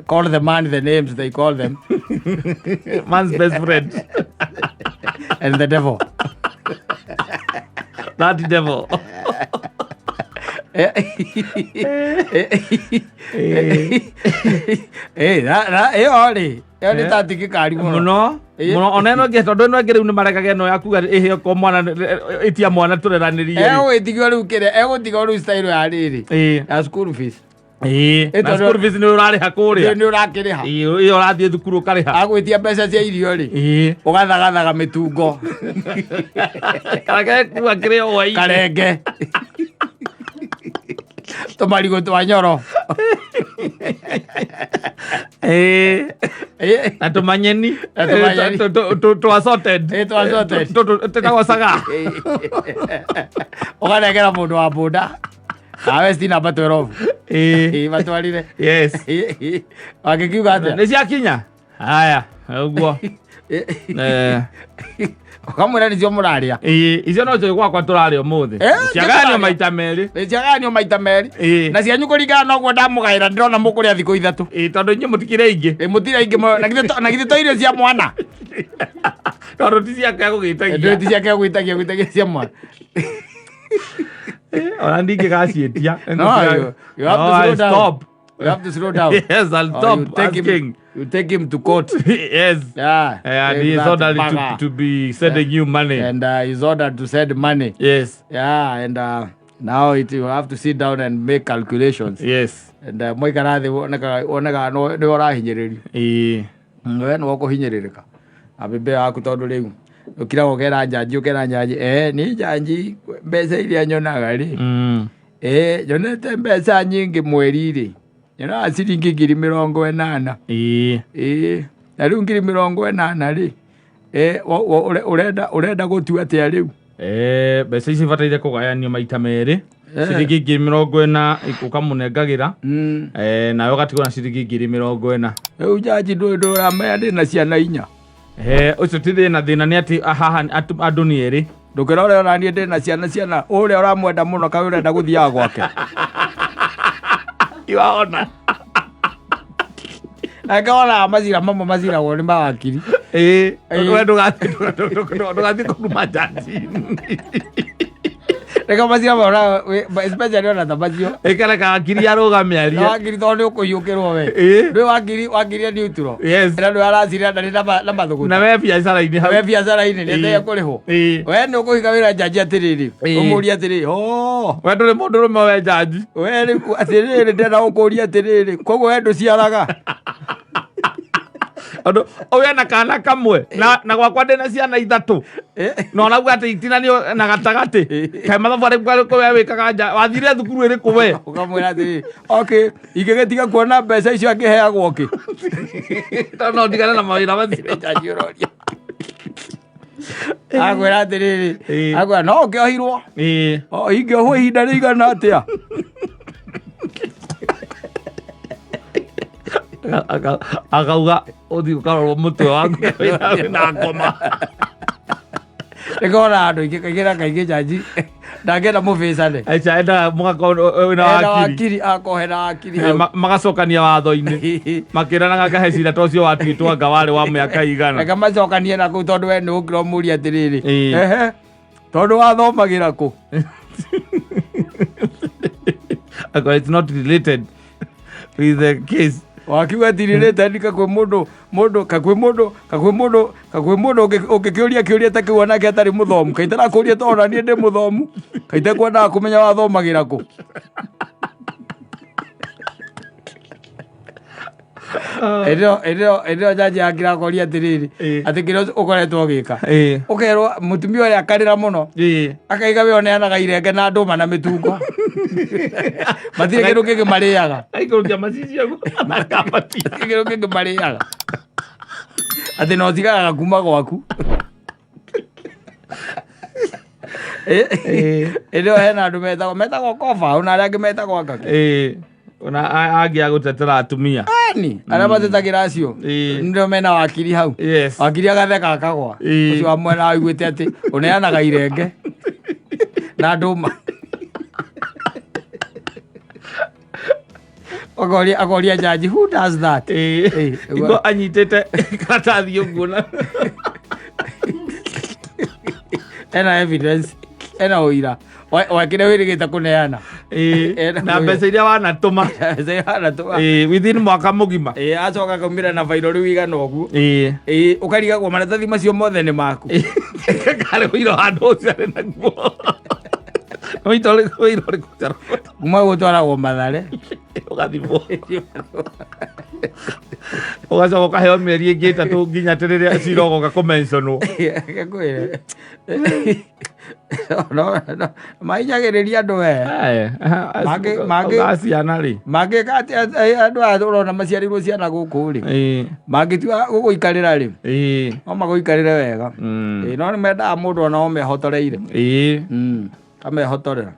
call the man the names they call them.
Man's best friend.
And the devil.
That devil.
Ĩyo rĩ ĩyo nĩ tatikĩkari mũno.
Mũno. Mũno ona ĩno ĩngĩ tondũ ĩno ĩngĩ rĩu nĩ marekaga ĩno ya kuga ĩheo ko mwana ĩtia mwana tũreranĩrie.
Egũgĩtigio rĩu kĩrĩa egũtigwo rĩu style ya rĩrĩ
Ĩĩ.
ya school fees.
Ĩĩ.
Ĩ
Na
tondũ-
school fees nĩ ũrarĩha kũrĩa.
Nĩ ũrakĩrĩha.
Ĩĩ ĩyo ũrathiĩ thukuru ũkarĩha.
Agwĩtia mbeca cia irio rĩ
Ĩĩ.
ũgathagathaga mĩtungo
Kareke kuga kĩrĩa hwaĩ-inĩ.
karenge tũmarigũ twa nyoro.
Ĩĩ.
Ĩ.
Na tũmanyeni.
Na tũmanyeni.
Tũ assorted.
Ĩ, tũ assorted.
Tũtagwo saga.
Ũkanengera mũndũ wa bũnda nawe sti namba 12.
Ĩĩ.
Ĩ, matwarire.
Yes.
Wakĩkiuga atĩa?
Nĩ ciakinya? Haya, ũguo.
Ũkamwĩra nĩcio mũrarĩa.
Ĩĩ, icio no cio gwakwa tũrarĩa ũmũthĩ. Ciagayanio maita merĩ.
Ciagayanio maita merĩ.
Ĩĩ.
Na cianyu kũringana na ũguo ndamũgaĩra ndĩrona mũkũrĩa thikũ 3.
Ĩĩ, tondũ inyuĩ mũtikĩrĩ aingĩ.
Ĩ, mũtirĩ aingĩ na githĩ to irio cia mwana.
Tondũ ti ciake agũgĩtagia.
Ndũ ti ciake agũgĩtagia gwĩtagia cia mwana.
Ona ndingĩgaciĩtia.
No, you have to slow down.
Stop.
You have to slow down.
Yes, I'll
Or
stop
you take
asking.
Him, you take him to court.
Yes.
Yeah.
And he is
That
ordered
bugger.
to be sending you money.
And he's ordered to send money.
Yes.
Yeah, and now you have to sit down and make calculations.
Yes.
And mwaikara thĩ wonekaga nĩ ũrahinyĩrĩrio.
Ĩĩ.
We nĩ ũkũhinyĩrĩrĩka. Abebe waku tondũ rĩu ũkiraga ũkera njanji ũkera njanji nĩ njanji mbeca iria nyonaga rĩ. Nyonete mbeca nyingĩ mweri rĩ, nyonaga ciringi 80,000. Ĩĩ na rĩu 80,000 rĩ, ũrenda gũtua atĩa rĩu?
Mbeca ici ibataire kũgayanio maita merĩ, ciringi 40,000 ũkamũnengagĩra, nawe ũgatigwo na ciringi 40,000.
Rĩu njanji ndũĩ ndũramenya ndĩna ciana 4.
Ũcio ti thĩna, thĩna nĩ atĩ haha andũ nĩ erĩ.
Ndũkĩrore ona niĩ ndĩna ciana ũrĩa ũramwenda mũno kaĩ ũrenda gũthiaga gwake.
Iwaona.
Angĩona macira mamwe maciragwo nĩ mawakiri.
We ndũgathiĩ kũruma njanji.
Reke macira mamwe, especially ona ta macio.
Ĩkareka wakiri arũgame arie.
Wakiri tondũ nĩ ũkũhiũkĩrwo we. Ndũĩ wakiri e neutral. Na ndũĩ aracirĩra ndarĩ na mathũgũta.
Na we biacara-inĩ hau.
We biacara-inĩ nĩ endelee kũrĩhwo. We nĩ ũkũhiga wĩra njanji atĩrĩrĩ. Ũmũrie atĩrĩrĩ, oh.
We ndũrĩ mũndũrũme we njanji.
We rĩu atĩrĩrĩ, ndĩrenda gũkũria atĩrĩrĩ, koguo we ndũciaraga.
Andũ, ũyũ ena kana kamwe, na gwakwa ndĩna ciana 3. Na ũrauga atĩ itinanio na gatagatĩ. Kaĩ mathabu arĩkũ arĩkũ we wĩkaga nja, wathire thukuru ĩrĩkũ we?
Ũkamwĩra atĩrĩrĩ, okay, ingĩgĩtiga kuona mbeca icio angĩheagwo kĩ?
Tondũ no ndigane na mawĩra macio.
Njanji ũroria. Akwĩra atĩrĩrĩ, akwĩra no ũkĩohirwo. O, ingĩohwo ihinda rĩigana atĩa?
Akauga ũthiĩ ũkarorwo mũtwe waku wĩna ngoma.
Nĩkona andũ aingĩ kaingĩ na kaingĩ njanji ndangĩenda mũbĩcane.
Aica, endaga mũgakorwo wĩna
Enda
wakiri.
wakiri, akohe na wakiri hau.
Magacokania watho-inĩ. Makĩranaga kahe cira ta ũcio watuĩtwo anga warĩ wa mĩaka igana.
Reke macokanie na kũu tondũ we nĩ ũkĩra ũmũrie atĩrĩrĩ. Ehe, tondũ wathomagĩra kũ?
Akwa, it's not related with the case.
Wakiuga ti related kakwĩ mũndũ, mũndũ, kakwĩ mũndũ, kakwĩ mũndũ, kakwĩ mũndũ ũngĩkĩũria kĩũria ta kĩu onake atarĩ mũthomu. Kaĩ itarakũria tondũ ona niĩ ndĩ mũthomu. Kaĩ itekwendaga kũmenya wathomagĩra kũ. Ĩndĩ ĩyo njanji yakĩrakoria atĩrĩrĩ, atĩ kĩrĩa ũkoretwo ũgĩka. Ũkerwo mũtumia ũrĩa akarĩra mũno. Akaiga we ũneanaga irenge na ndũma na mĩtungo. Matirĩ kĩndũ kĩngĩ marĩaga.
Aikũrũkia macicio ũguo, makambatia.
Matirĩ kĩndũ kĩngĩ marĩaga. Atĩ no ũtigaraga kuma gwaku. Ĩndĩ ĩyo hena andũ metagwo koba, ona arĩa angĩ metagwo angaki.
Ona angĩ a gũtetera atumia.
Ani, arĩa matetagĩra acio. Nĩo mena wakiri hau. Wakiri agatheka akagwa. Ũcio wa mwena aiguĩte atĩ ũneanaga irenge na ndũma. Akoria njanji, who does that?
Iko anyitĩte karatathi ũguo na
Ena evidence, ena ũira. Wa kĩrĩa wĩrĩgĩte kũneana. Ena
Na
ũira.
mbeca iria wanatũma.
Mbeca iria wanatũma.
Within mwaka mũgima.
Acoka akaumĩra na bairo rĩu igana ũguo. Ũkarigagwo maratathi macio mothe nĩ maku.
Karĩ ũira handũ ũcio arĩ naguo. Ũira ũrĩkũ, ũira ũrĩkũ ũcio arĩ
Kuma gũtwaragwo Mathare.
Ũgathimwo. Ũgacoka ũkaheo mĩeri ĩngĩ 3 nginya atĩ rĩrĩa cira ũgoka kũmentionwo.
Ngĩkwĩre. No, no, mahinyagĩrĩria andũ we.
Ciana rĩ.
Mangĩka atĩ andũ aya ũrona maciarĩirwo ciana gũkũ rĩ. Mangĩtua gũgũikarĩra rĩ. No magũikarĩre wega. No nĩ mendaga mũndũ ona o mehotoreire. Amehotorera.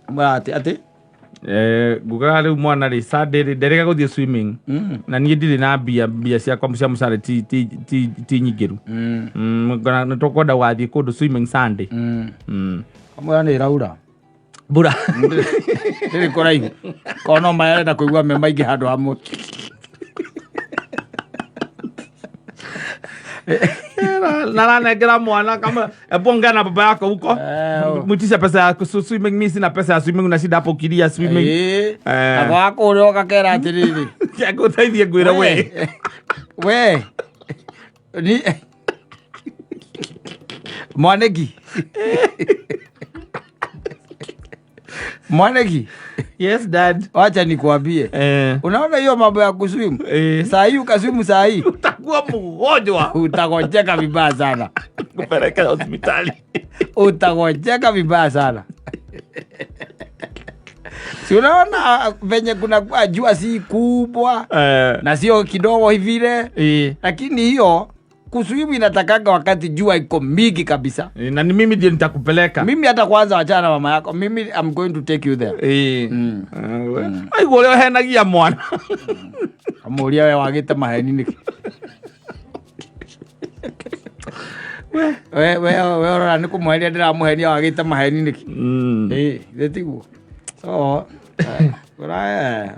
Mwĩra atĩ, atĩ?
Ngugaga rĩu mwana rĩ, Sunday rĩ, nderĩga gũthiĩ swimming. Na niĩ ndirĩ na mbia ciakwa cia mũcara ti nyingĩru. Ngona nĩ tũkwenda gũgathiĩ kũndũ swimming Sunday.
Kamwĩra nĩ ĩraura.
Mbura.
Ndĩrĩ kũraihu. Korwo no maĩ arenda kũigua me maingĩ handũ hamwe.
Naranengera mwana kama hebu ongea na baba yako huko. Mwitishe pesa ya swimming, mimi sina pesa ya swimming, una shida hapo ukilia swimming.
Baba wako ule ukakera atiriri.
Ngũteithie ngwĩre we.
We. Ni Mwaniki. Mwaneki,
Yes, dad.
Wacha nikwambie. Unaona hiyo mambo ya kuswim? Saa hii ukaswimu saa hii
Utakuwa mgonjwa.
Utagonjeka vibaya sana.
Kupeleka hospitali.
Utagonjeka vibaya sana. Si unaona venye kuna kwa jua si kubwa na sio kidogo vile. Lakini hiyo kuswimu inatakaga wakati jua iko mingi kabisa.
Na ni mimi ndiye nitakupeleka.
Mimi hata kwanza wachana na mama yako. Mimi I'm going to take you there.
Aigua ũrĩa ũhenagia mwana.
Amuria we wagĩte maheni nĩkĩ? We ũrora nĩ kũmũhenia ndĩramũhenia wagĩte maheni nĩkĩ? Ĩĩ, githĩ tiguo? So,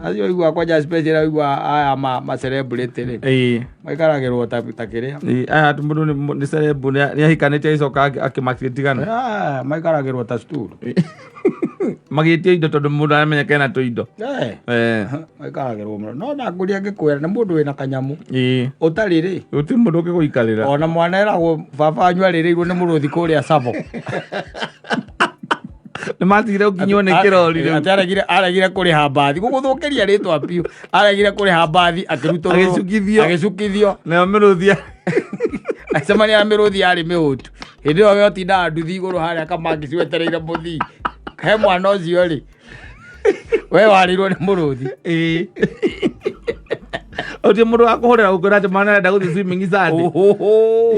acio ũiguaga kwanja special ũiguaga aya ma celebrity rĩ. Maikaragĩrwo ta kĩrĩa.
Aya atĩ mũndũ nĩ celeb, nĩ ahikanĩtie agĩcoka akĩmatigana.
Ah, maikaragĩrwo ta stool.
Magĩtio indo tondũ mũndũ aramenya kena tũindo.
Maikaragĩrwo mũno. No ndakũria ngĩkwĩra nĩ mũndũ wĩna kanyamũ. Ũtarĩ rĩ.
Gũtirĩ mũndũ ũngĩgũikarĩra.
Ona mwana eragwo baba wanyu arĩrĩirwo nĩ mũrũthi kũrĩa Tsavo.
Nĩ matigire gũkinywo nĩ kĩrori rĩu.
Atĩ aregire kũrĩha mbathi. Gũgũthũkĩria rĩtwa biũ. Aregire kũrĩha mbathi, akĩrutũrũrwo.
Agĩcukithio.
Agĩcukithio.
Nayo mĩrũthi
Acemania na mĩrũthi yarĩ mĩhũtu. Hĩndĩ ĩyo we ũtindaga nduthi igũrũ harĩa kamangĩ cietereire mũthii. He mwana ũcio rĩ. We warĩirwo nĩ mũrũthi.
Ũtirĩ mũndũ wa kũhũrĩra gũkwĩra atĩ mwana arenda gũthiĩ swimming Sunday.
Ohoho.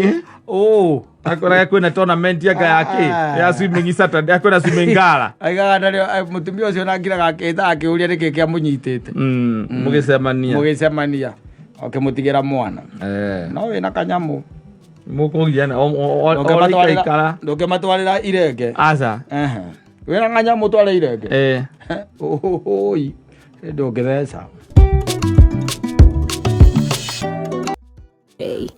Oh.
Akoraga kwĩna tournament anga ya kĩ? Ya swimming Saturday, kwĩna swimming gala.
Aigaga ndarĩ, mũtumia ũcio nangiraga akĩĩta akĩũria nĩkĩ kĩamũnyitĩte.
Mũgĩcemania.
Mũgĩcemania. Ũkĩmũtigĩra mwana. No wĩna kanyamũ.
Mũkũgiana, o
Ndũngĩmatwarĩra irenge.
Aca.
Ehe. Wĩna kanyamũ tware irenge. Ohohoi. Ndũngĩtheca.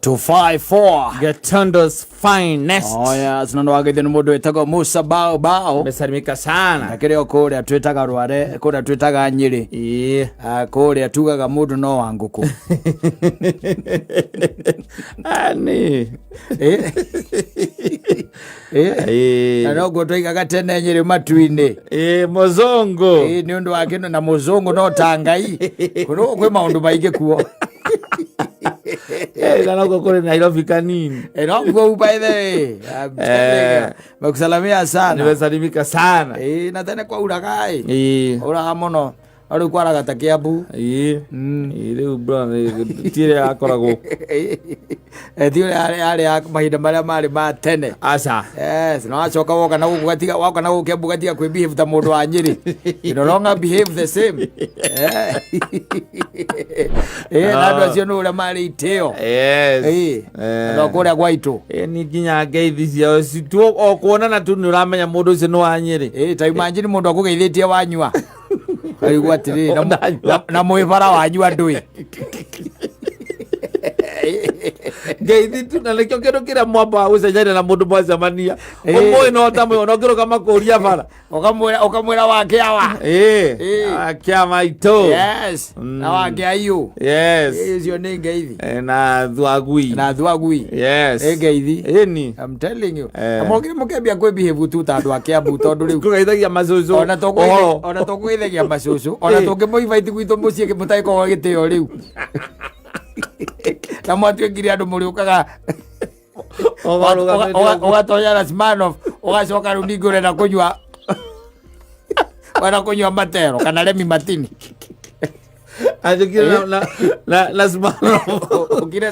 254.
Gatundo's finest.
Oh yes, na nĩwagĩthio nĩ mũndũ wĩtagwo Musa Bao Bao.
Umesalimika sana.
Na kĩrĩa kũrĩa twĩtaga Rware, kũrĩa twĩtaga Nyĩrĩ. Kũrĩa tugaga mũndũ no wa ngũkũ.
Ani.
Na noguo twaigaga tene Nyĩrĩ matu-inĩ.
Muzungu.
Nĩ ũndũ wa kĩndũ na mũzũngũ no ta Ngai. Kũrĩ kwĩ maũndũ maingĩ kuo.
Na noguo kũrĩ Nairobi kanini.
Noguo by the way. I'm telling you. Nimekusalimia sana.
Nimesalimika sana.
Na tene kwauraga ĩ. Kwauraga mũno. No rĩu kwaraga ta Kiambu.
Rĩu bro, ti ĩrĩa yakoragwo.
Ti ũrĩa yarĩ ya mahinda marĩa marĩ ma tene.
Aca.
Yes, na wacoka woka na gũkũ gatiga, woka na gũkũ Kiambu gatiga kwĩ behave ta mũndũ wa Nyĩrĩ. You no longer behave the same. Na andũ acio nĩ ũrĩa marĩ itĩo.
Yes.
No kũrĩa gwa itũ.
Ni nginya ngeithi ciao tu o kuonana tu nĩ ũramenya mũndũ ũcio nĩ wa Nyĩrĩ.
Ta imagine mũndũ akũgeithĩtie wanyua. Aigua atĩrĩrĩ,
Ndanyua.
na mwĩbara wanyu andũ ĩ.
Ngeithi tu, na nĩkĩo kĩndũ kĩrĩa mwamba wa gũcenjania na mũndũ mwacemania. Ũmũĩ no ta mwĩona ũngĩrũgama kũũria bara.
Ũkamwĩra wa kĩawa.
Wa kĩama itũ.
Yes. Na wa kĩaiũ.
Yes.
Ũcio nĩ ngeithi.
Na thwagui.
Na thwagui.
Yes.
Nĩ ngeithi.
Ĩni.
I'm telling you. Na mũkire mũkĩambia kwĩ behave tu ta andũ a Kiambu tondũ rĩu
Kũgeithagia macũcũ.
Ona
Ũhoro.
tũkũgeithagia macũcũ. Ona tũngĩmũinvite gwitũ mũciĩ mũtagĩkorwo gĩtĩo rĩu. Na mwatuĩkire andũ mũrĩũkaga
Ũgarũgamĩte ũguo.
Ũgatonya na Smirnoff, ũgacoka rĩu ningĩ ũrenda kũnyua ũrenda kũnyua matero kana Remi Martini.
Anjũkire na Smirnoff.
Ũkire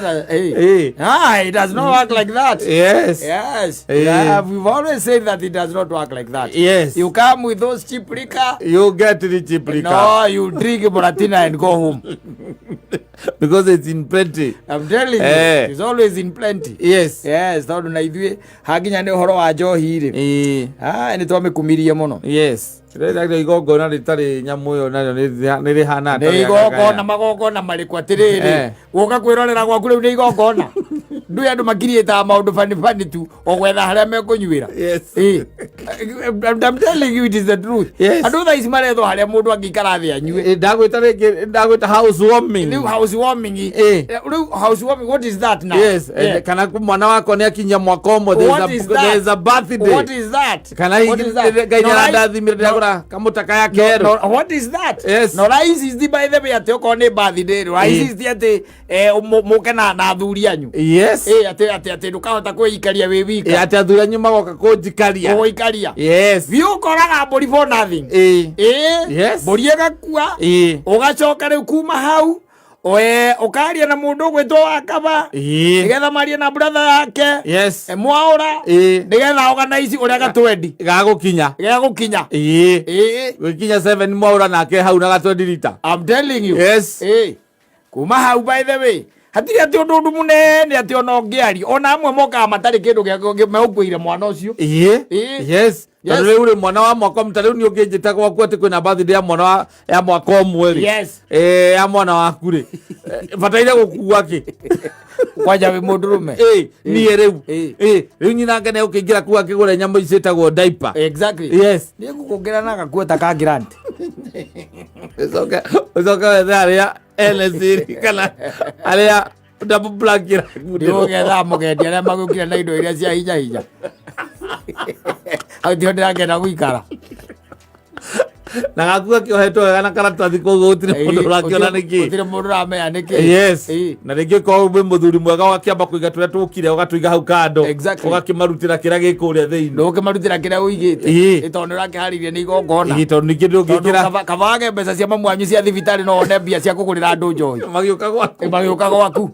na, It does not work like that.
Yes.
Yes. Yeah, we've always said that it does not work like that.
Yes.
You come with those cheap liquor.
You get the cheap liquor.
No, you drink Muratina and go home.
Because it's in plenty.
I'm telling you, it's always in plenty.
Yes.
Yes, tondũ na ithuĩ hakinya nĩ ũhoro wa njohi rĩ. Nĩ twamĩkumirie mũno.
Yes. Rĩrĩa igongona rĩtarĩ nyamũ ĩyo narĩo nĩ rĩhana
Nĩ igongona, magongona marĩkũ atĩrĩrĩ. Gũka kwĩrorera gwaku rĩu nĩ igongona. Ndũĩ andũ makiriĩtaga maũndũ bani bani tu o gwetha harĩa mekũnyuĩra.
Yes.
Eh. I'm telling you it is the truth.
Yes.
Andũ thaa ici marethwo harĩa mũndũ angĩikara thĩ anyue.
Ndagwĩta rĩngĩ, ndagwĩta house warming.
Rĩu house warming.
Eh.
Rĩu house warming, what is that now?
Yes.
Yeah.
Kana mwana wakwa nĩ akinyia mwaka ũmwe, there's
What is that?
there's a birthday.
What is that?
Kana
What is that?
hihi Ngai
No,
nĩarandathimire, ndĩragũra kamũtaka ya kerũ.
No, what is that?
Yes.
No raici by the way atĩ okorwo nĩ birthday rĩ, raici atĩ mũke na athuri anyu.
Yes.
Atĩ ndũkahota kwĩikaria wĩ wika.
Atĩ athuri anyu magoka kũnjikaria.
Gũgũikaria.
Yes.
Thiĩ ũkoraga mbũri for nothing.
Yes.
Mbũri ĩgakua. Ũgacoka rĩu kuma hau ũkaria na mũndũ ũgwĩtwo wakaba. Nĩgetha marie na brother yake.
Yes.
Mwaũra. Nĩgetha organize ũrĩa gatwendi.
Gagũkinya.
Gagũkinya.
Gũkinya 7 mwaũra nake hau na gatwendi rita.
I'm telling you.
Yes.
Kuma hau by the way hatirĩ atĩ ũndũ ũndũ mũnene atĩ ona ũngĩaria ona amwe mokaga matarĩ kĩndũ gĩa megũkuĩire mwana ũcio.
Yes. Tondũ rĩu rĩ mwana wa mwaka ũmwe, ta rĩu niĩ ũngĩnjĩta gwaku atĩ kwĩna birthday ya mwana wa ya mwaka ũmwe rĩ.
Yes.
Ya mwana waku rĩ. Bataire gũkua kĩ?
Kwanja wĩ mũndũrũme.
Niĩ rĩu. Rĩu nyina nake nĩegũkĩingĩra kuu akĩgũre nyamũ ici ciĩtagwo diaper.
Exactly.
Yes.
Nĩ ngũkũngĩra na gakuo ta ka grant.
Ũcoke wethe arĩa ene siri kana arĩa double black
Nĩgũgetha mũgendi arĩa magũkire na indo iria cia hinya hinya. Hau tiho ndĩrakena gũikara.
Na gaku gakĩohetwo wega na karatathi koguo gũtirĩ mũndũ ũrakĩona nĩkĩ.
Gũtirĩ mũndũ ũramenya nĩkĩ.
Yes. Na rĩngĩ korwo wĩ mũthuri mwega ũgakĩamba kũiga tũrĩa tũkire ũgatũiga hau kando.
Exactly.
Ũgakĩmarutĩra kĩrĩa gĩ kũrĩa thĩinĩ.
Ndũkĩmarutĩra kĩrĩa ũigĩte. Tondũ nĩũrakĩharĩirie nĩ igongona.
Tondũ ningĩ ndũngĩkĩra.
Tondũ kaba wage mbeca cia mamu wanyu cia thibitarĩ no wone mbia cia kũgũrĩra andũ njohi.
Magĩũka gwaku.
Magĩũka gwaku.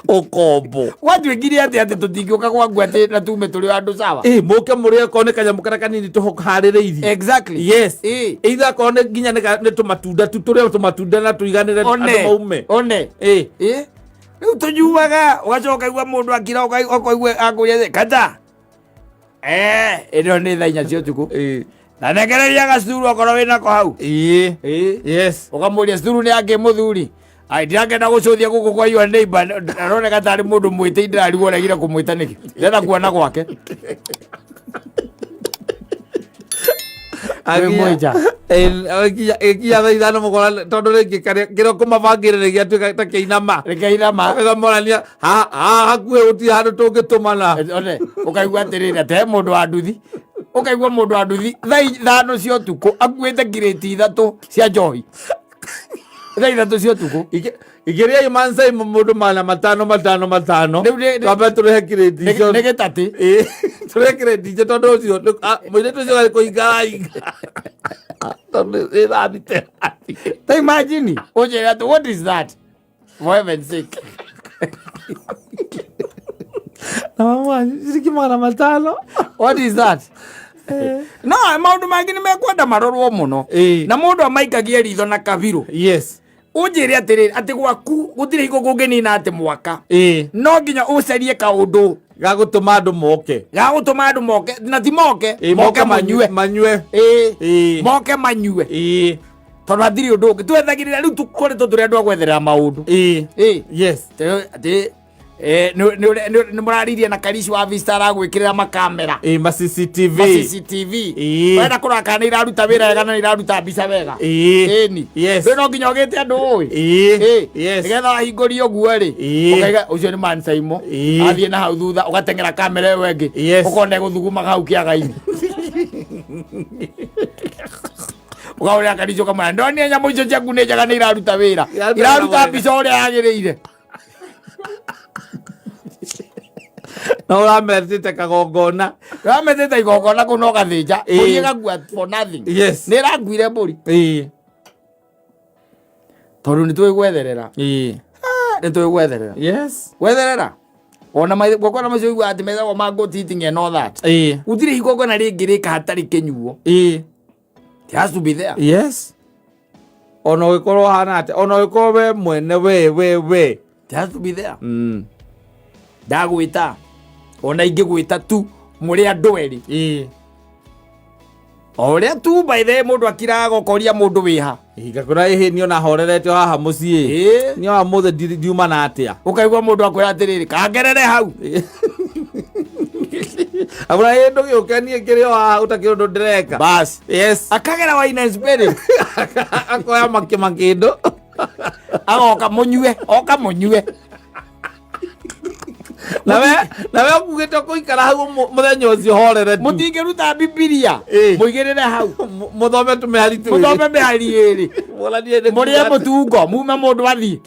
Ũkombo.
Gwatuĩkire atĩ atĩ tũtingĩũka gwaku atĩ na tume tũrĩ o andũ sawa.
Mũke mũrĩe okorwo nĩ kanyamũ karĩa kanini tũharĩrĩirie.
Exactly.
Yes. Either okorwo nĩ nginya nĩ tũmatunda tu tũrĩe tũmatunda na tũiganĩre andũ maume.
One. Rĩu tũnyuaga ũgacoka ũkaigua mũndũ akira ũkaigua akũria kata. Ĩno nĩ thaa inya cia ũtukũ. Na nengereria gacuru okorwo wĩnako hau.
Yes.
Ũkamũria curu nĩ yake mũthuri. Ai ndirakenda gũcũthia gũkũ kwa your neighbor, aroneka tarĩ mũndũ mwĩtĩi ndĩrarigwo ũregire kũmwĩta nĩkĩ. Ndĩrenda kuona gwake. Mwĩmwĩja.
Ĩkinya thaa ithano mũkora tondũ rĩngĩ kĩrĩa ũkũmabangĩra nĩ gĩatuĩka ta kĩinama.
Kĩinama.
Ũkamorania, haha hakuhĩ gũtirĩ handũ tũngĩtũmana.
One, ũkaigua atĩrĩrĩ, atĩ he mũndũ wa nduthi. Ũkaigua mũndũ wa nduthi thaa ithano cia ũtukũ akuĩte kirĩti ithatũ cia njohi. Thaa ithatũ cia ũtukũ.
Ikĩrĩa imansa mũndũ magana matano matano matano. Twambe tũrĩhe kirĩti icio.
Nĩ gĩtatĩ.
Tũrĩhe kirĩti icio tondũ ũcio mũirĩtu ũcio arĩ kũinga arainga. Tondũ ĩ thaa thita.
Ta imagine, ũnjĩre atĩ what is that? For heaven's sake.
Na mamu wanyu, ciringi magana matano.
What is that? No, maũndũ mangĩ nĩ mekwenda marorwo mũno. Na mũndũ amaikagie ritho na kabirũ.
Yes.
Ũnjĩre atĩrĩrĩ, atĩ gwaku gũtirĩ hingo kũngĩnina atĩ mwaka. No nginya ũcarie kaũndũ
ga gũtũma andũ moke.
Ga gũtũma andũ moke, na ti moke,
Moke
moke manyue.
Manyue.
Moke manyue. Tondũ hatirĩ ũndũ ũngĩ. Twethagĩrĩra rĩu tũkoretwo tũrĩ andũ a gwetherera maũndũ.
Yes.
Atĩ nĩ mũraririe na Karish wa Vista aragwĩkĩrĩra makamera.
Ma CCTV.
Ma CCTV. Wenda kũrora kana nĩ iraruta wĩra wega na nĩ iraruta mbica wega. Ĩni.
Yes.
Rĩu no nginya ũgĩte andũ ũĩ.
Yes.
Nĩgetha wahingũria ũguo rĩ, ũkaiga ũcio nĩ Man Saimo. Athiĩ na hau thutha ũgateng'era kamera ĩyo ĩngĩ.
Yes.
Ũkona ĩgũthugumaga hau kĩaga-inĩ. Ũkahũrĩra Karish ũkamwĩra, ndonire nyamũ icio ciaku nĩ njega nĩ iraruta wĩra.
Iraruta
Iraruta
wega.
mbica ũrĩa yagĩrĩire.
Na ũrametĩte kagongona.
Ũrametĩte igongona kũu na ũgathĩnja. Mbũri ĩgakua for nothing.
Yes.
Nĩ ĩrakuire mbũri. Tondũ nĩ tũĩ gwetherera. Nĩ tũĩ gwetherera.
Yes.
Gwetherera. Ona gwakwa na macio ũiguaga atĩ metagwo ma goat eating and all that. Gũtirĩ igongona rĩngĩ rĩka hatarĩ kĩnyuo. It has to be there.
Yes. Ona ũgĩkorwo ũhana atĩa, ona ũgĩkorwo we mwene we we we.
It has to be there. Ndagwĩta. Ona ingĩgwĩta tu mũrĩ andũ erĩ. O ũrĩa tu by the way mũndũ akiraga ũkoria mũndũ wĩha.
Ngakora ĩhĩ niĩ ona horerete o haha mũciĩ.
Ĩĩ.
Niĩ wa mũthĩ ndiuma na atĩa.
Ũkaigua mũndũ akwĩra atĩrĩrĩ, kangerere hau.
Akora ĩhĩ ndũgĩũke niĩ ngĩrĩ o haha ũtakĩrĩ ũndũ ndĩreka.
Bas.
Yes.
Akagera wine and spirit.
Akoya makĩmakĩndũ.
Agoka mũnyue, oka mũnyue.
Nawe nawe ũkugĩte ũkũikara hau mũthenya ũcio horere tu.
Mũtingĩruta Bibilia.
Ĩĩ.
Mũigĩrĩre hau.
Mũthome tũmĩhari twĩrĩ.
Mũthome mĩhari ĩrĩ.
Mũranie nĩ
Mũrĩe
kuga atĩ-
mũtungo, mume mũndũ athiĩ.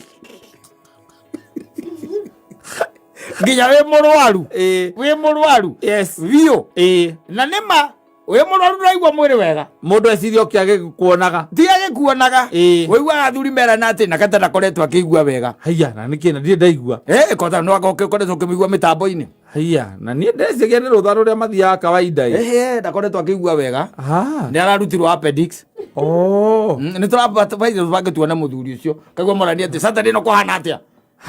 Nginya wĩ mũrwaru.
Ĩĩ.
Wĩ mũrwaru.
Yes.
Biũ.
Ĩĩ.
Na nĩma wĩ mũrwaru ndũraigua mwĩrĩ wega.
Mũndũ eciria oke agĩkuonaga.
Ti agĩkuonaga.
Ĩĩ.
Ũiguaga athuri merana atĩ na kata ndakoretwo akĩigua wega.
Haiya na nĩkĩ na ndirĩ ndaigua.
Eh, kota no akoretwo ũkĩmĩigua mĩtambo-inĩ.
Haiya na niĩ ndeciria nĩ rũtha rũrĩa mathiaga kawaida ĩ.
Ehe, ndakoretwo akĩigua wega.
Ah.
Nĩ ararutirwo appendix.
Oh.
Nĩ tũrabaire tuone mũthuri ũcio. Kaigua morania atĩ Saturday no kũhana atĩa?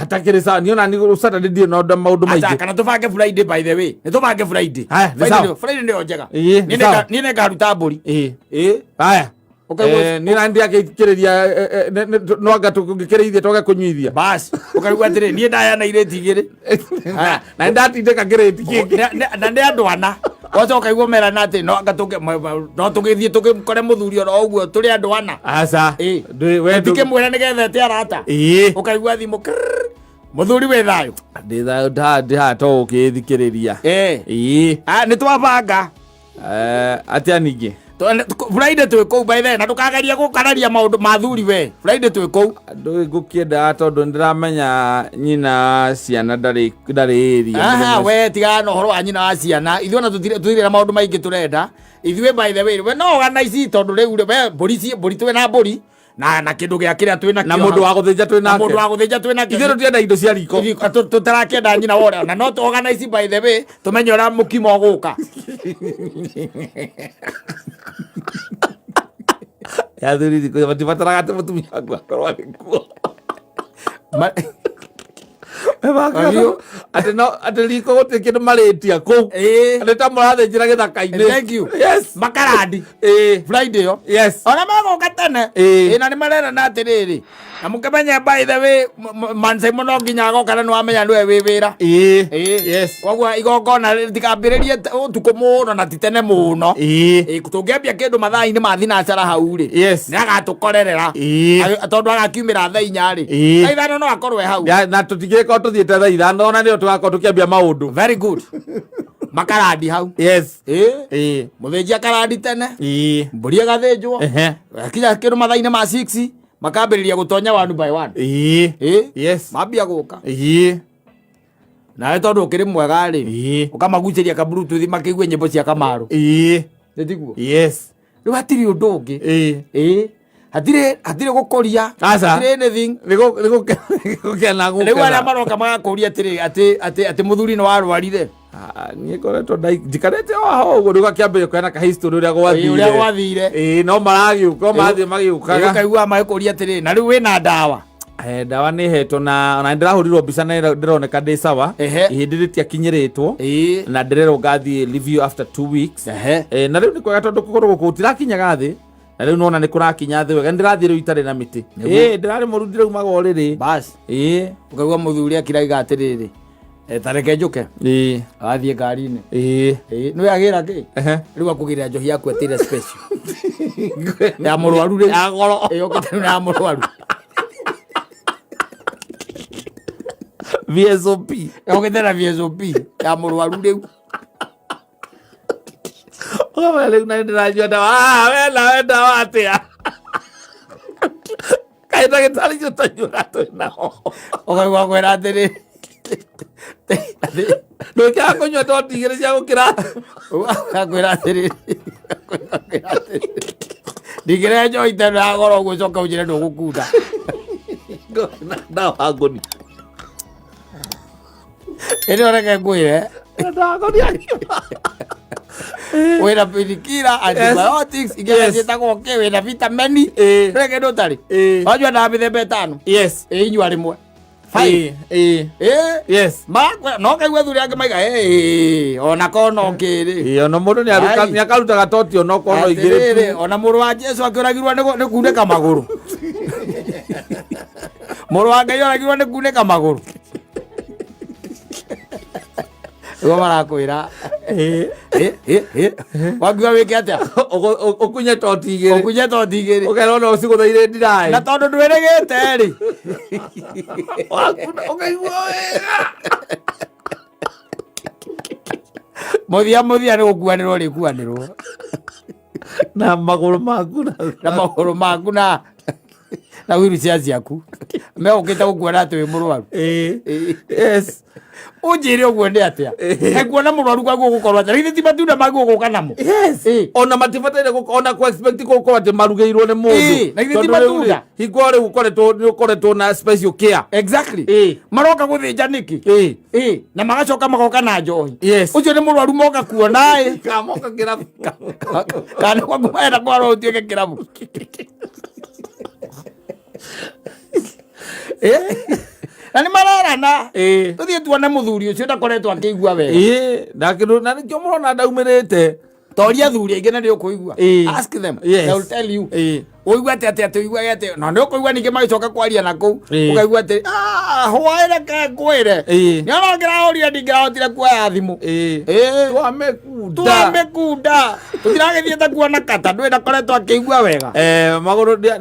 Hatakĩrĩ sawa niĩ ona nĩ Saturday ndirĩ na ũndũ maũndũ
Acha,
maingĩ.
kana tũbange Friday by the way. Nĩ tũbange Friday.
Haya, nĩ
Friday
sawa.
Friday nĩyo njega.
Ĩĩ, nĩ
Niĩ
sawa.
niĩ nĩngaruta mbũri.
Ĩĩ.
Ĩĩ.
Haya.
Ũkaigua-
Niĩ na ndiakĩrĩria no anga tũngĩkĩrĩithia twage kũnyuithia.
Bas, ũkaigua atĩrĩ niĩ ndayana irĩti igĩrĩ. Haya.
Na nĩndatindĩka kĩrĩti kĩngĩ.
Na nĩ andũ ana. Wacoka ũkaigua merana atĩ no anga no tũgĩthiĩ tũgĩkore mũthuri oro ũguo tũrĩ andũ ana.
Aca.
Ĩĩ.
Ndũĩ- we ndũ-
Tũtikĩmwĩra nĩgetha ete arata.
Ĩĩ.
Ũkaigua thimũ krrrr, mũthuri wĩ thayũ.
Ndĩ thayũ ndĩ haha to gũkĩthikĩrĩria.
Ĩĩ.
Ĩĩ.
Ah, nĩ twabanga.
Atĩa ningĩ?
Friday twĩ kũu by the way, na ndũkagerie gũkararia maũndũ ma thuri we. Friday twĩ kũu.
Ndũĩ ngũkĩendaga tondũ nĩndĩramenya nyina ciana ndarĩ area.
Aha, we tigana na ũhoro wa nyina wa ciana. Ithuĩ ona tũtirĩ na maũndũ maingĩ tũrenda. Ithuĩ by the way, we no organize tondũ rĩu rĩ, we mbũri mbũri twĩ na mbũri na na kĩndũ gĩa kĩrĩa twĩ nakĩo
Na mũndũ wa gũthĩnja twĩ
na
nake.
mũndũ wa gũthĩnja twĩ nake.
Ithuĩ tũtienda indo cia riko.
Tũtarakĩenda nyina wa ũrĩa. Na no tũ organize by the way, tũmenye ũrĩa mũkimo ũgũka.
Ya thuri thikũ matibataraga atĩ mũtumia waku akorwo arĩ kuo. Atĩ no atĩ riko gũtirĩ kĩndũ marĩtia kũu.
Ĩĩ.
Atĩ ta mũrathĩnjĩra gĩthaka-inĩ.
Thank you.
Yes.
Makarandi.
Ĩĩ.
Friday ĩyo.
Yes.
Ona megũka tene.
Ĩĩ.
Ĩĩ, na nĩ marerana atĩrĩrĩ. Na mũkĩmenye by the way, Manse mũno nginya agoka na nĩwamenya nĩwe wĩ wĩra.
Ĩĩ.
Ĩĩ.
Yes.
Koguo igongona rĩtikambĩrĩrie ũtukũ mũno na ti tene mũno.
Ĩĩ.
Ĩĩ, tũngĩambia kĩndũ mathaa-inĩ ma thinacara hau rĩ.
Yes.
Nĩ agatũkorerera.
Ĩĩ.
Tondũ agakiumĩra thaa inya rĩ.
Ĩĩ.
Thaa ithano no akorwo e hau.
Ya, na tũtingĩgĩkorwo tũthiĩte thaa ithano ona nĩyo tũgakorwo tũkĩambia maũndũ.
Very good. Makarandi hau.
Yes.
Ĩĩ.
Ĩĩ.
Mũthĩnji akarandi tene.
Ĩĩ.
Mbũri ĩgathĩnjwo.
Ehe.
Akinya kĩndũ mathaa-inĩ ma 6 makambĩrĩria gũtonya one by one.
Ĩĩ.
Ĩĩ.
Yes.
Mambia gũka.
Ĩĩ.
Nawe tondũ ũkĩrĩ mwega rĩ.
Ĩĩ.
Ũkamagucĩria ka bluetooth makĩigue nyĩmbo cia Kamaru.
Ĩĩ.
Nĩ tiguo?
Yes.
Rĩu hatirĩ ũndũ ũngĩ.
Ĩĩ.
Ĩĩ. Hatirĩ hatirĩ gũkũria.
Aca.
Hatirĩ anything.
Nĩ gũkena
Rĩu arĩa
gũkena.
maroka magakũria atĩrĩ atĩ atĩ atĩ mũthuri nĩ warwarire.
Niĩ ngoretwo njikarĩte o haha ũguo rĩu gakĩambĩrĩria kũheana ka history ũrĩa gwathire.
Ũrĩa gwathire.
Ĩĩ no maragĩũka o marathiĩ magĩũkaga.
Ũkaigua magĩkũria atĩrĩ na rĩu wĩna ndawa.
Ndawa nĩ hetwo na ona ndĩrahũrirwo mbica na ndĩroneka ndĩ sawa.
Ehe.
Ihĩndĩ rĩtiakinyĩrĩtwo.
Ĩĩ.
Na ndĩrerwo ngathiĩ review after 2 weeks.
Ehe.
Na rĩu nĩ kwega tondũ kũgũrũ gũkũ gũtirakinyaga thĩ. Na rĩu nona nĩ kũrakinya thĩ wega. Ndĩrathiĩ rĩu itarĩ na mĩtĩ. Ĩĩ ndĩrarĩ mũru ndĩraumaga ũrĩrĩ.
Bas.
Ĩĩ.
Ũkaigua mũthuri akiraiga atĩrĩrĩ. Ta reke njũke.
Ĩĩ.
Agathiĩ ngari-inĩ.
Ĩĩ.
Ĩĩ. Nĩwe agĩra kĩ?
Ehe.
Rĩu akũgĩrĩra njohi yaku atĩrĩ special. Ya mũrwaru rĩu.
Ya goro.
Ĩĩ ũkĩte rĩu ya mũrwaru.
VSOP.
Ũkĩte na VSOP ya mũrwaru rĩu.
Ũkamenya rĩu na nĩndĩranyua ndawa. Ah, we nawe ndawa atĩa? Kaĩ ndagĩtarĩ icio tũnyuaga twĩ nao.
Ũkaigua kwĩra atĩrĩ.
Ndũkĩaga kũnyua toti igĩrĩ cia gũkĩra.
Akwĩra atĩrĩ. Ndingĩrĩa njohi ta ĩno ya goro ũguo ũcoke ũnjĩre ndũgũkunda.
Ndawa ngũni.
Ĩno reke ngwĩre.
Ndawa ngũni agima.
Wĩna painkiller, antibiotics, ingĩ
Yes.
ciĩtagwo kĩ, wĩna vitamin.
Ĩĩ.
Ndũrĩ kĩndũ ũtarĩ.
Ĩĩ.
Wanyua ndawa mĩthemba ĩtano.
Yes.
Ĩĩ inyua rĩmwe. Five.
Ĩĩ, ĩĩ.
Ĩ,
Yes.
Marakwĩra no kaigua athuri angĩ maiga "Ĩ, ona kono kĩrĩ
Ĩĩ, ona mũndũ
Ai.
nĩ akaruta gatoti ona okorwo igĩrĩ
Atĩrĩrĩ, ona mũrũ wa Jesu akĩũragirwo nĩ kunĩka magũrũ. Mũrũ wa Ngai oragirwo nĩ kunĩka magũrũ. Nĩguo marakwĩra.
Ĩĩ.
Ĩ, ĩ, ĩ. Wakiuga wĩke atĩa?
Ũkunye toti igĩrĩ.
Ũkunye toti igĩrĩ.
Ũkerwo no ũcigũtheire ndiraĩ.
Na tondũ ndwĩrĩgĩte rĩ.
Wakuna ũkaigua wega.
Mũthia mũthia nĩ gũkuanĩrwo ũrĩkuanĩrwo.
Na magũrũ maku na
Na magũrũ maku na wheelchair ciaku. Megũkĩte gũkuona atĩ wĩ mũrwaru.
Ĩĩ.
Ĩĩ.
Yes.
Ũnjĩre ũguo nĩ atĩa? Kaĩ kuona mũrwaru kwaguo gũkorwo atĩa? Githĩ ti matunda maguo gũka namo?
Yes.
Ĩĩ.
Ona matibataire ona ku expect gũkorwo atĩ marugĩirwo nĩ mũndũ.
Ĩĩ, na githĩ ti
Tondũ rĩu rĩ,
matunda?
hingo rĩu ũkoretwo nĩ ũkoretwo na special care.
Exactly.
Ĩĩ.
Maroka gũthĩnja nĩkĩ?
Ĩĩ.
Ĩĩ. Na magacoka magoka na njohi.
Yes.
Ũcio nĩ mũrwaru moka kuona ĩ.
Kamoka kĩrabu.
Kana gwaku marenda kwarwo ũtuĩke kĩrabu. Ĩ. Na nĩ marerana.
Ĩĩ.
Tũthiĩ tuone mũthuri ũcio ndakoretwo akĩigua wega.
Ĩĩ, na kĩndũ na nĩkĩo mũrona ndaumĩrĩte.
Toria athuri aingĩ na nĩ ũkũigua.
Ĩĩ.
Ask them.
Yes.
They will tell you.
Ĩĩ.
Ũigua atĩ atĩ atĩ ũiguage atĩ na nĩ ũkũigua ningĩ magĩcoka kwaria na kũu.
Ĩĩ.
Ũkaigua atĩ ah hwaĩre ke ngwĩre.
Ĩĩ.
Nĩ ona ngĩrahũrire ndingĩrahotire kuoya thimũ.
Ĩĩ.
Ĩĩ.
Twamĩkunda.
Twamĩkunda. Tũtiragĩthiĩte kuona kata ndũĩ ndakoretwo akĩigua wega.
Eh, magũrũ nĩ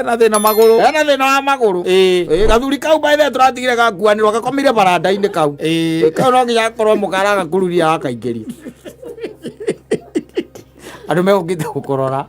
ena thĩna magũrũ.
Ena thĩna wa magũrũ.
Ĩĩ.
Ĩĩ, gathuri kau by the way tũratigire gakuanĩrwo gakomire baranda-inĩ kau.
Ĩĩ.
Kau no nginya gakorwo mũkara agakururia gakaingĩria. Andũ megũkĩte gũkũrora.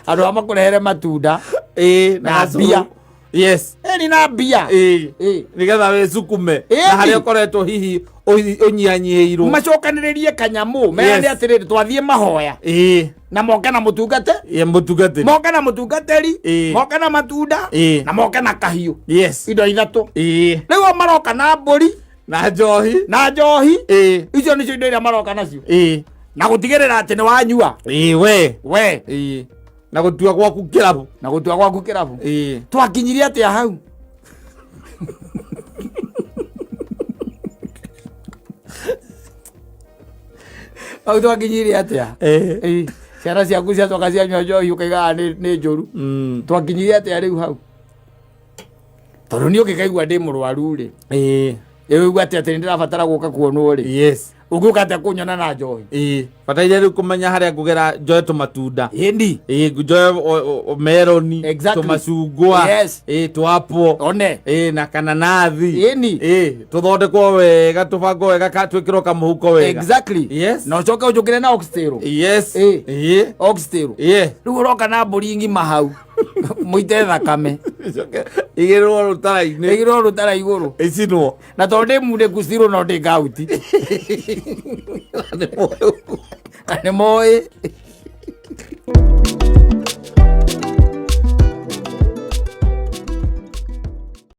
Andũ a makũrehere matunda.
Ĩĩ,
Na
gacũrũ.
mbia.
Yes.
Ĩni na mbia.
Ĩĩ.
Ĩĩ.
Nĩgetha wĩcukume.
Ĩĩ.
Na harĩa ũkoretwo hihi ũnyihanyihĩirwo.
Macokanĩrĩrie kanyamũ merane
Yes.
atĩrĩrĩ twathiĩ mahoya
Ĩĩ.
na moke na mũtungate
Ye mũtungatĩri.
moke na mũtungatĩri
Ĩĩ.
moke na matunda
Ĩĩ.
na moke na kahiũ
Yes.
indo ithatũ
Ĩĩ.
rĩu o maroka na mbũri
Na njohi.
na njohi
Ĩĩ.
icio nĩcio indo iria maroka nacio
Ĩĩ.
na gũtigĩrĩra atĩ nĩ wanyua
Ĩĩ we.
we
Ĩĩ. Na gũtua gwaku kĩrabu.
Na gũtua gwaku kĩrabu.
Ĩĩ.
Twakinyirie atĩa hau? Hau twakinyirie atĩa?
Ĩĩ.
Ĩĩ. Ciana ciaku ciacoka cianyua njohi ũkaigaga nĩ njũru. Twakinyirie atĩa rĩu hau? Tondũ niĩ ũngĩkaigua ndĩ mũrwaru rĩ,
Ĩĩ.
ĩigua atĩ atĩ nĩndĩrabatara gũka kuonwo rĩ,
Yes.
ũngĩũka atĩa kũnyona na njohi?
Ĩĩ. Bataire rĩu kũmenya harĩa ngũgera njoe tũmatunda.
Ĩni.
Ĩĩ, njoe meroni,
Exactly.
tũmacungwa,
Yes.
ĩĩ, tũapple,
One.
ĩĩ, na kananathi.
Ĩni.
Ĩĩ, tũthondekwo wega, tũbangwo wega, twĩkĩrwo kamũhuko wega.
Exactly.
Yes.
Na ũcoke ũnjũkĩre na oxtail.
Yes.
Ĩĩ.
Ĩĩ.
Oxtail.
Ĩĩ.
Rĩu ũroka na mbũri ng'ima hau. Mũite thakame.
Ĩcoke ĩigĩrĩrwo rũtara-inĩ.
Ĩigĩrĩrwo rũtara igũrũ.
Ĩcinwo.
Na tondũ ndĩ munĩku cirũ no ndĩ ngauti. Na nĩ moĩ.